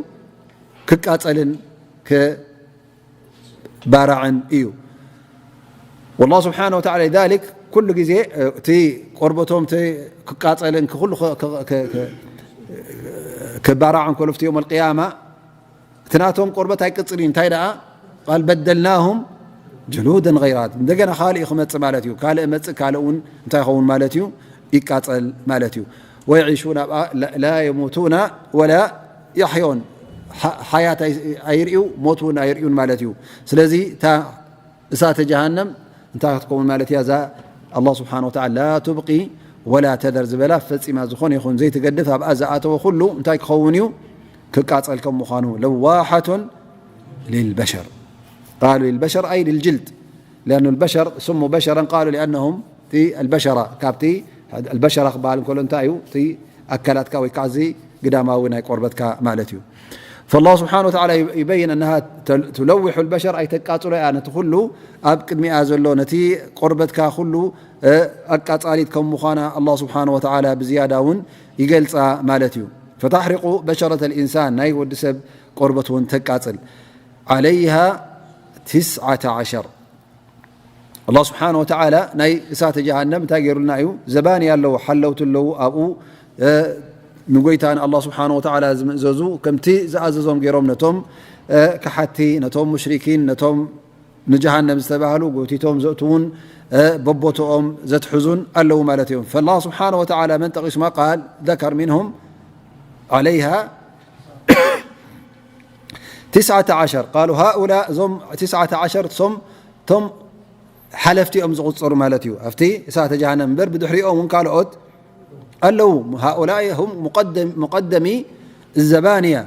ክቃጸልን ክባራዕን እዩ። والله سبحانه وتعالى لذلك ኩሉ ግዜ እቲ ቆርበቶም ክቃጸልን ክባራዕን ከሎ ኣብቲ يوم القيامة እቲ ናቶም ቆርበት ኣይቅጽል እዩ። እንታይ ደኣ ቃል بدلناهم جلودا غيرها እንደገና ካልእ ክመጽእ ማለት እዩ። ካልእ መጽእ ካልእ እውን እንታይ ይኸውን ማለት እዩ? ይቃጸል ማለት እዩ። ويعيشون ኣብኣ لا يموتون ولا يحيون ሓያት ኣይርእዩ ሞት እውን ኣይርእዩን ማለት እዩ። ስለዚ እታ እሳተ ጀሃነም እንታይ ክትከውን ማለት እያ? እዛ الله سبحانه وتعالى لا تبقي ولا تذر ዝበላ ፈጺማ ዝኾነ ይኹን ዘይትገድፍ ኣብኣ ዝኣተወ ኩሉ እንታይ ክኸውን እዩ? ክቃጸል ከም ምዃኑ لواحة للبشر قالوا للبشر أي للجلد لأن البشر سموا بشرا قالوا لأنهم البشرة ካብቲ البشرة ክበሃል እንከሎ እንታይ እዩ? እቲ ኣካላትካ ወይ ከዓ እዚ ግዳማዊ ናይ ቆርበትካ ማለት እዩ። فالله سبحانه وتعالى يبين أنها تلوح البشر أي ተቃጽሎ እያ ነቲ ኩሉ ኣብ ቅድሚኣ ዘሎ ነቲ ቆርበትካ ኩሉ ኣቃጻሊት ከም ምዃና الله سبحانه وتعالى ብዝያዳ እውን ይገልጻ ማለት እዩ። فتحرق بشرة الإنسان ናይ ወዲ ሰብ ቆርበት እውን ተቃጽል عليها تسعة عشر الله سبحانه وتعالى ናይ እሳተ ጀሃነም እንታይ ገይሩልና እዩ? ዘባንያ ኣለዉ ሓለውቲ ኣለዉ ኣብኡ ንጎይታ ንالله سبحانه وتعالى ዝምእዘዙ ከምቲ ዝኣዘዞም ገይሮም ነቶም ከሓቲ ነቶም ሙሽሪኪን ነቶም ንጀሃነም ዝተባህሉ ጎቲቶም ዘእትዉን በቦትኦም ዘትሕዙን ኣለዉ ማለት እዮም። فالله سبحانه وتعالى መን ጠቒሱማ قال ذكر منهم عليها تسعة عشر قالوا هؤلاء እዞም تسعة عشر እሶም ቶም ሓለፍቲ እዮም ዝቑጸሩ ማለት እዩ ኣብቲ እሳተ ጀሃነም እምበር ብድሕሪኦም እውን ካልኦት ኣለዉ هؤلاء هم مقدم مقدمي الزبانية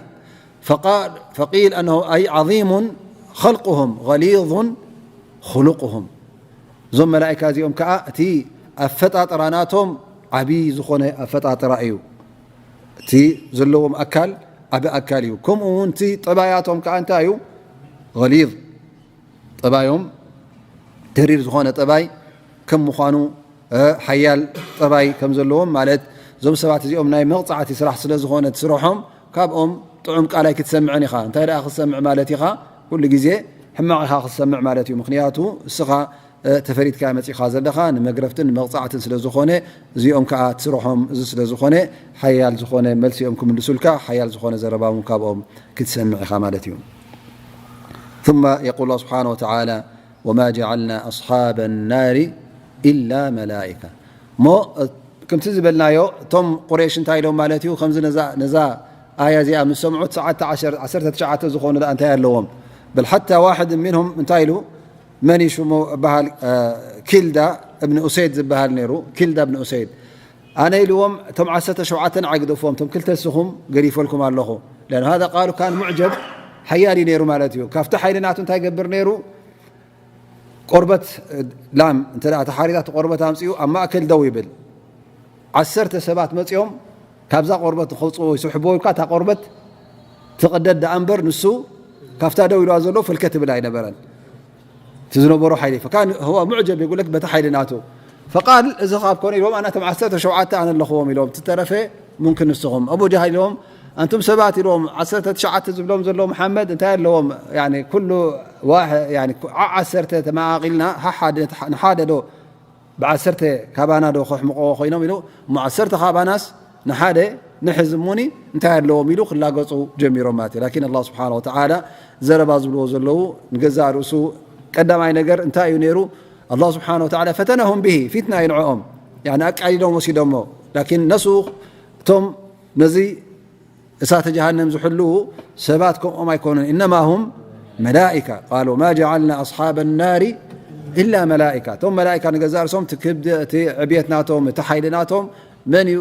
فقال فقيل أنه أي عظيم خلقهم غليظ خلقهم እዞም መላእካ እዚኦም ከዓ እቲ ኣፈጣጥራ ናቶም ዓብዪ ዝኾነ ኣፈጣጥራ እዩ። እቲ ዘለዎም ኣካል ዓቢ ኣካል እዩ። ከምኡ እውን እቲ ጠባያቶም ከዓ እንታይ እዩ? غليظ ጠባዮም ተሪር ዝኾነ ጠባይ ከም ምዃኑ ሓያል ጠባይ ከም ዘለዎም ማለት እዞም ሰባት እዚኦም ናይ መቕፃዕቲ ስራሕ ስለ ዝኾነ እቲ ስርሖም ካብኦም ጥዑም ቃል ኣይክትሰምዕን ኢኻ። እንታይ ደኣ ክትሰምዕ ማለት ኢኻ? ኩሉ ግዜ ሕማቕ ኢኻ ክትሰምዕ ማለት እዩ። ምክንያቱ እስኻ ተፈሪድካ መፂኻ ዘለኻ ንመግረፍትን ንመቕፃዕትን ስለ ዝኾነ እዚኦም ከዓ እቲ ስርሖም እዚ ስለ ዝኾነ ሓያል ዝኾነ መልሲ እዮም ክምልሱልካ ሓያል ዝኾነ ዘረባ እውን ካብኦም ክትሰምዕ ኢኻ ማለት እዩ። ثم يقول الله سبحانه وتعالى وما جعلنا أصحاب النار إلا ملائكة እሞ ከምቲ ዝበልናዮ እቶም ቁሬሽ እንታይ ኢሎም ማለት እዩ? ከምዚ ነዛ ኣያ እዚኣ ምስ ሰምዑ ትሽዓተ ዓሰርተ ትሽዓተ ዝኾኑ ደኣ እንታይ ኣለዎም? በል ሓታ ዋሕድ ምንሁም እንታይ ኢሉ መን እዩ ሽሙ በሃል ኪልዳ እብኒ ኡሰይድ ዝበሃል ነይሩ። ኪልዳ እብኒ ኡሰይድ ኣነ ኢልዎም እቶም ዓሰርተ ሸውዓተ ንዓይ ግደፍዎም እቶም ክልተ እስኹም ገዲፈልኩም ኣለኹ። لأن هذا قالوا كان معجب ሓያል እዩ ነይሩ ማለት እዩ። ካብቲ ሓይሊ ናቱ እንታይ ገብር ነይሩ? ቆርበት ላም እንተ ተሓሪዳ እቲ ቆርበት ኣምፅኡ ኣብ ማእከል ደው ይብል። ዓሰርተ ሰባት መፂኦም ካብዛ ቆርበት ንኸውፅዎ ይስሕብዎ ኢልካ እታ ቆርበት ትቕደድ ደኣ እምበር ንሱ ካብታ ደው ኢልዋ ዘሎ ፈልከት ትብል ኣይነበረን። እቲ ዝነበሮ ሓይሊ ፈካን هو معجب يقول لك በቲ ሓይሊ ናቱ فقال እዚ ካብ ኮነ ኢሎም ኣነ እቶም ዓሰርተ ሸውዓተ ኣነ ኣለኽዎም ኢሎም ትተረፈ ممكن ንስኹም ኣቡ ጀሃል ኢሎም ኣንቱም ሰባት ኢሎም ዓሰርተ ትሽዓተ ዝብሎም ዘሎ መሓመድ እንታይ ኣለዎም ኩሉ ዓሰርተ ተመቓቒልና ንሓደ ዶ ብዓሰርተ ካባና ዶ ከሕምቕዎ ኮይኖም ኢሉ እሞ ዓሰርተ ካባናስ ንሓደ ንሕዝ እሙኒ እንታይ ኣለዎም ኢሉ ክላገፁ ጀሚሮም ማለት እዩ። ላኪን ኣላህ ስብሓን ወተዓላ ዘረባ ዝብልዎ ዘለዉ ንገዛእ ርእሱ ቀዳማይ ነገር እንታይ እዩ ነይሩ? ኣላህ ስብሓን ወተዓላ ፈተነሁም ብሂ ፊትና እዩ ንዕኦም ኣቃሊሎም ወሲዶሞ። ላኪን ነሱ እቶም ነዚ እሳተ ጀሃነም ዝሕልዉ ሰባት ከምኦም ኣይኮኑን። إنما هم ملائكة قالوا ما جعلنا أصحاب النار إلا ملائكة እቶም መላእካ ንገዛእ ርእሶም እቲ ክብዲ እቲ ዕብየት ናቶም እቲ ሓይሊ ናቶም መን እዩ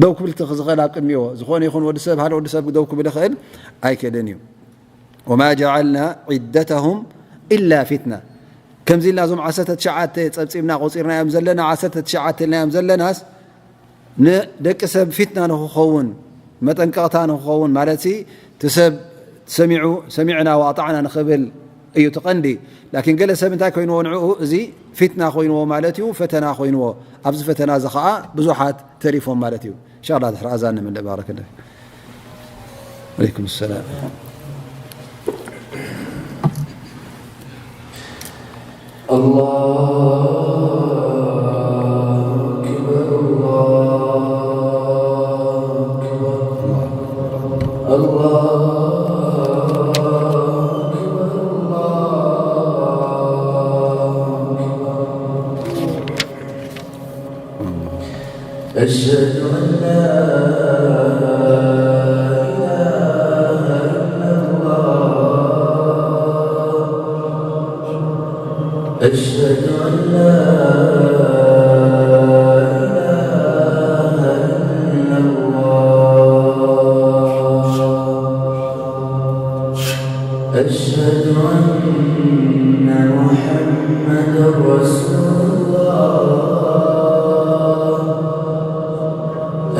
ደው ክብል ዝኽእል ኣብ ቅድሚዎ ዝኾነ ይኹን ወዲ ሰብ ሓደ ወዲ ሰብ ደው ክብል ይኽእል ኣይክእልን እዩ። وما جعلنا عدتهم إلا فتنة ከምዚ ኢልና እዞም ዓሰርተ ትሽዓተ ጸብጺብና ቆጺርናዮም ዘለና ዓሰርተ ትሽዓተ ኢልናዮም ዘለናስ ንደቂ ሰብ ፊትና ንክኸውን፣ መጠንቀቕታ ንክኸውን፣ ማለት እቲ ሰብ ሰሚዑ ሰሚዕና ወኣጣዕና ንክብል እዩ እቲ ቀንዲ። ላኪን ገለ ሰብ እንታይ ኮይንዎ? ንዕኡ እዚ ፊትና ኮይንዎ ማለት እዩ፣ ፈተና ኮይንዎ። ኣብዚ ፈተና እዚ ከዓ ብዙሓት ተሪፎም ማለት እዩ። እንሻላ ድሕሪ ኣዛን ንምልእ። ባረከላ። ወዓለይኩም ሰላም። الله أكبر، الله أكبر، الله أكبر، الله أكبر. أشهد أن لا إله إلا الله. أشهد أن لا إله إلا الله. أشهد أن محمدا رسول الله.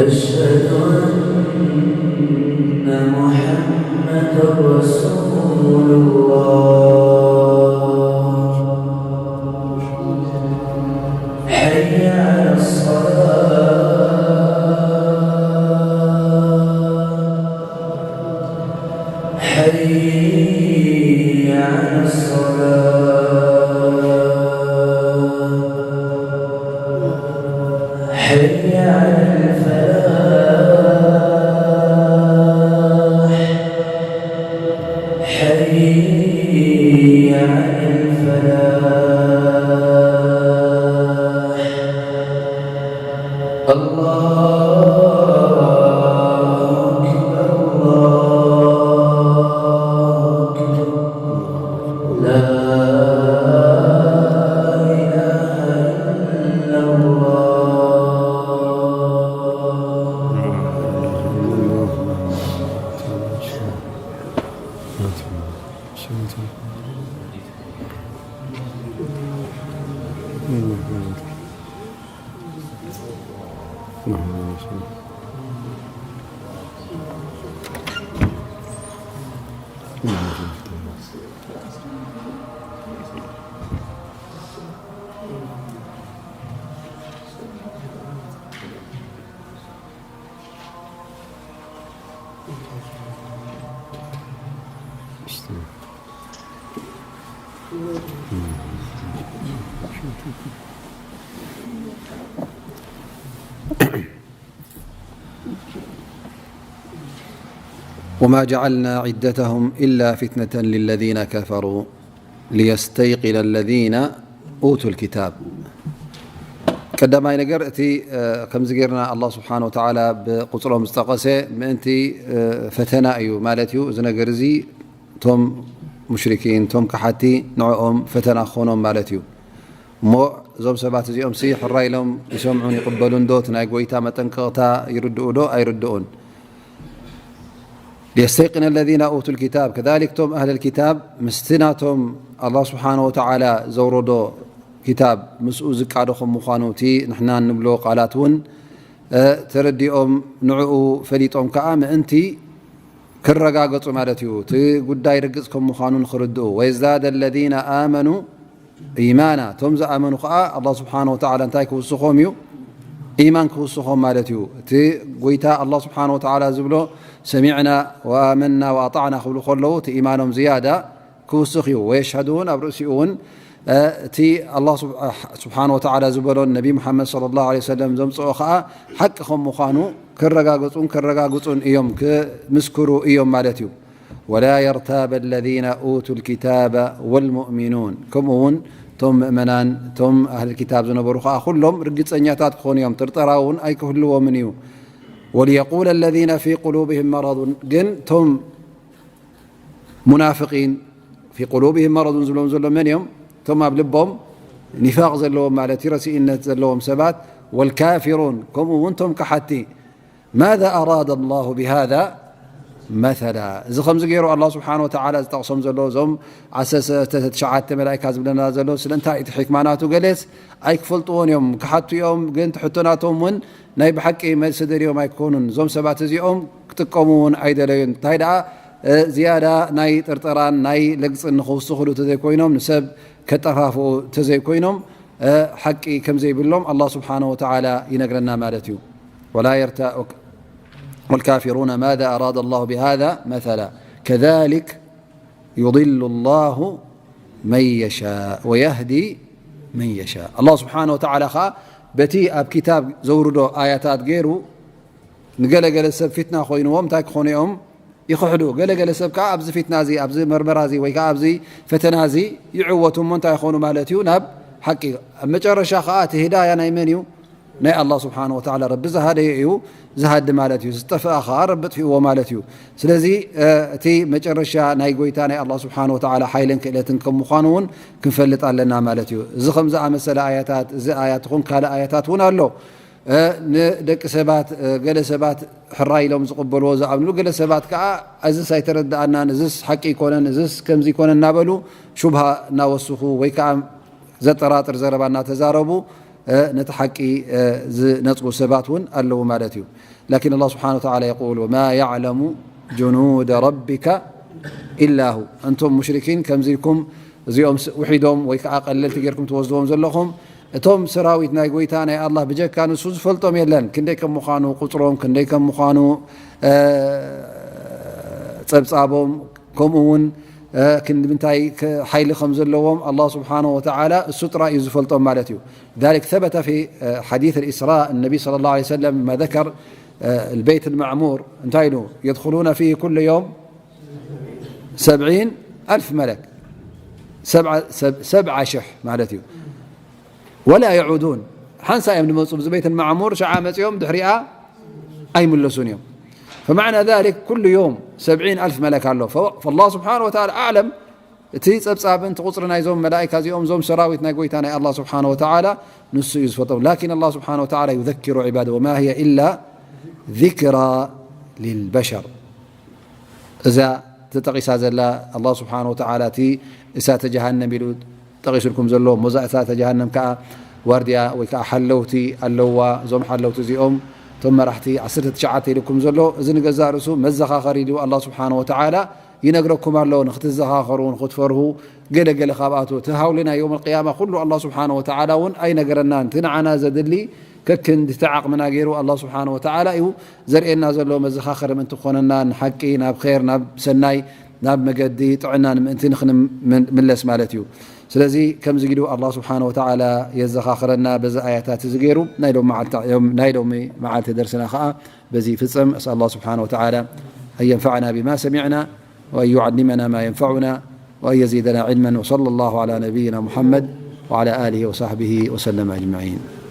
أشهد أن محمدا رسول الله. حي على الصلاة. حي على الصلاة. حي على الفلاح. حي على الفلاح. الله أكبر، الله أكبر. لا إله إلا الله. وما جعلنا عدتهم إلا فتنة للذين كفروا ليستيقن الذين أوتوا الكتاب. ቀዳማይ ነገር፣ እቲ ከምዚ ጌርና ኣላህ ስብሓን ወተዓላ ብቁፅሮም ዝጠቐሰ ምእንቲ ፈተና እዩ ማለት እዩ። እዚ ነገር እዚ እቶም ሙሽሪኪን፣ እቶም ከሓቲ፣ ንዕኦም ፈተና ክኾኖም ማለት እዩ። እሞ እዞም ሰባት እዚኦም ሲ ሕራይ ኢሎም ይሰምዑን ይቕበሉን ዶ? እቲ ናይ ጎይታ መጠንቀቕታ ይርድኡ ዶ ኣይርድኡን? ليستيقن الذين أوتوا الكتاب كذلك، እቶም ኣህለል ኪታብ ምስቲ ናቶም ኣላህ ስብሓነ ወተዓላ ዘውረዶ ኪታብ ምስኡ ዝቃዶ ከም ምዃኑ፣ እቲ ንሕና እንብሎ ቃላት እውን ተረዲኦም፣ ንዕኡ ፈሊጦም ከዓ ምእንቲ ክረጋገፁ ማለት እዩ። እቲ ጉዳይ ርግፅ ከም ምዃኑ ንኽርድኡ። ويزداد الذين آمنوا إيمانا، እቶም ዝኣመኑ ከዓ ኣላህ ስብሓነ ወተዓላ እንታይ ክውስኾም እዩ? ኢማን ክውስኾም ማለት እዩ። እቲ ጎይታ ኣላህ ስብሓነ ወተዓላ ዝብሎ ሰሚዕና ወኣመና ወኣጣዕና ክብሉ ከለዉ እቲ ኢማኖም ዝያዳ ክውስኽ እዩ። ወየሽሀዱ እውን ኣብ ርእሲኡ እውን እቲ ኣላህ ስብሓነ ወተዓላ ዝበሎን ነቢ ሙሓመድ ሰለላሁ ዐለይሂ ወሰለም ዘምፅኦ ከዓ ሓቂ ከም ምዃኑ ከረጋግፁን ከረጋግፁን እዮም፣ ክምስክሩ እዮም ማለት እዩ። ولا يرتاب الذين أوتوا الكتاب والمؤمنون، ከምኡ እውን እቶም ምእመናን እቶም ኣህል ኪታብ ዝነበሩ ከዓ ኩሎም ርግፀኛታት ክኾኑ እዮም፣ ጥርጠራ እውን ኣይክህልዎምን እዩ። وليقول الذين في قلوبهم مرض، ግን እቶም ሙናፍቂን في قلوبهم مرض ዝብሎም ዘሎ መን እዮም? እቶም ኣብ ልቦም ኒፋቕ ዘለዎም ማለት እዩ፣ ረሲእነት ዘለዎም ሰባት። والكافرون، ከምኡ እውን እቶም ከሓቲ። ماذا أراد الله بهذا መላ። እዚ ከምዚ ገይሩ ኣላ ስብሓን ወተዓላ ዝጠቕሶም ዘሎ እዞም ዓሰርተ ትሽዓተ መላእካ ዝብለና ዘሎ ስለንታይ እቲ ሕክማ ናቱ ገሌስ ኣይክፈልጥዎን እዮም። ክሓቱ እዮም፣ ግን ትሕቶ ናቶም እውን ናይ ብሓቂ መልሲ ደልዮም ኣይኮኑን። እዞም ሰባት እዚኦም ክጥቀሙ እውን ኣይደለዩን። እንታይ ደኣ ዝያዳ ናይ ጥርጠራን ናይ ለግፅን ንኽውስኽሉ ተዘይኮይኖም፣ ንሰብ ከጠፋፍኡ ተዘይኮይኖም ሓቂ ከም ዘይብሎም ኣላ ስብሓን ወተዓላ ይነግረና ማለት እዩ። ወላ የርታ ወልካፊሩነ ማዛ ኣራደ ላሁ ብሃዛ መላ ከዛሊክ ዩضሉ ላሁ መን የሻእ ወየህዲ መን የሻእ። ኣላ ስብሓን ወተዓላ ኸዓ በቲ ኣብ ኪታብ ዘውርዶ ኣያታት ገይሩ ንገለገለ ሰብ ፊትና ኮይንዎም እንታይ ክኾኑ እዮም ይኽሕዱ። ገለገለ ሰብ ከዓ ኣብዚ ፊትና እዚ፣ ኣብዚ መርመራ እዚ ወይ ከዓ ኣብዚ ፈተና እዚ ይዕወቱ እሞ እንታይ ይኾኑ ማለት እዩ ናብ ሓቂ። ኣብ መጨረሻ ከዓ እቲ ህዳያ ናይ መን እዩ? ናይ ኣላ ስብሓን ወተዓላ። ረቢ ዝሃደየ እዩ ዝሃዲ ማለት እዩ። ዝጠፍኣ ከዓ ረቢ ጥፍእዎ ማለት እዩ። ስለዚ እቲ መጨረሻ ናይ ጎይታ ናይ ኣላ ስብሓን ወተዓላ ሓይልን ክእለትን ከም ምዃኑ እውን ክንፈልጥ ኣለና ማለት እዩ። እዚ ከም ዝኣመሰለ ኣያታት፣ እዚ ኣያት ይኹን ካልእ ኣያታት እውን ኣሎ። ንደቂ ሰባት ገለ ሰባት ሕራይ ኢሎም ዝቕበልዎ ዝኣምንሉ፣ ገለ ሰባት ከዓ እዝስ ኣይተረድኣናን፣ እዝስ ሓቂ ኣይኮነን፣ እዝስ ከምዚ ኣይኮነን እናበሉ ሹብሃ እናወስኹ ወይ ከዓ ዘጠራጥር ዘረባ እናተዛረቡ ነቲ ሓቂ ዝነፅጉ ሰባት እውን ኣለዉ ማለት እዩ። ላኪን ኣላ ስብሓን ወተዓላ የቁል ወማ ያዕለሙ ጅኑደ ረቢካ ኢላ ሁ። እንቶም ሙሽሪኪን ከምዚ ኢልኩም እዚኦም ውሒዶም ወይ ከዓ ቀለልቲ ጌርኩም ትወስድዎም ዘለኹም እቶም ሰራዊት ናይ ጎይታ ናይ ኣላ ብጀካ ንሱ ዝፈልጦም የለን። ክንደይ ከም ምዃኑ ቁፅሮም፣ ክንደይ ከም ምዃኑ ፀብፃቦም፣ ከምኡ እውን ክንዲ ምንታይ ሓይሊ ከም ዘለዎም ኣላ ስብሓን ወተዓላ እሱ ጥራይ እዩ ዝፈልጦም ማለት እዩ። ذلك ثبت في حديث الإسراء النبي صلى الله عليه وسلم ما ذكر البيت المعمور እንታይ ኢሉ يدخلون فيه كل يوم سبعين ألف ملك ሰብዓ ሽሕ ማለት እዩ። ወላ የዑዱን ሓንሳ እዮም ዝመፁ ብዚ ቤት ማዕሙር ሸዓ መፅኦም ድሕሪኣ ኣይምለሱን እዮም። فمعنى ذلك ኩሉ ዮም ሰብዒን ኣልፍ መለክ ኣሎ። فالله سبحانه وتعالى أعلم እቲ ፀብፃብን እቲ ቁፅሪ ናይዞም መላእካ እዚኦም እዞም ሰራዊት ናይ ጎይታ ናይ ኣላ ስብሓን ወተዓላ ንሱ እዩ ዝፈልጦም። ላኪን ኣላ ስብሓን ወተዓላ يذكر عباده وما هي إلا ذكرى للبشر። እዛ ተጠቒሳ ዘላ ኣላ ስብሓን ወተዓላ እቲ እሳተ ጀሃነም ኢሉ ጠቒሱልኩም ዘሎ እሞ እዛ እሳተ ጀሃነም ከዓ ዋርድያ ወይ ከዓ ሓለውቲ ኣለዋ። እዞም ሓለውቲ እዚኦም እቶም መራሕቲ ዓሰርተ ትሽዓተ ኢልኩም ዘሎ እዚ ንገዛእ ርእሱ መዘኻኸሪ ኢሉ ኣላ ስብሓን ወተዓላ ይነግረኩም ኣሎ ንክትዘኻኸሩ ንክትፈርሁ። ገለገለ ካብኣቱ እቲ ሃውሊ ናይ ዮም ቅያማ ኩሉ ኣላ ስብሓን ወተዓላ እውን ኣይነገረናን። እቲ ንዓና ዘድሊ ከክንዲ እቲ ዓቕምና ገይሩ ኣላ ስብሓን ወተዓላ እዩ ዘርእየና ዘሎ መዘኻኸሪ ምእንቲ ክኾነና ንሓቂ ናብ ር ናብ ሰናይ ናብ መገዲ ጥዕና ንምእንቲ ንክንምለስ ማለት እዩ። ስለዚ ከምዚ ኢሉ ኣላ ስብሓን ወተዓላ የዘኻኽረና በዚ ኣያታት እዚ ገይሩ ናይ ሎሚ መዓልቲ ደርስና ከዓ በዚ ይፍፀም። أسأل الله سبحانه وتعالى أن ينفعنا بما سمعنا وأن يعلمنا ما ينفعنا وأن يزيدنا علما وصلى الله على نبينا محمد وعلى آله وصحبه وسلم أجمعين.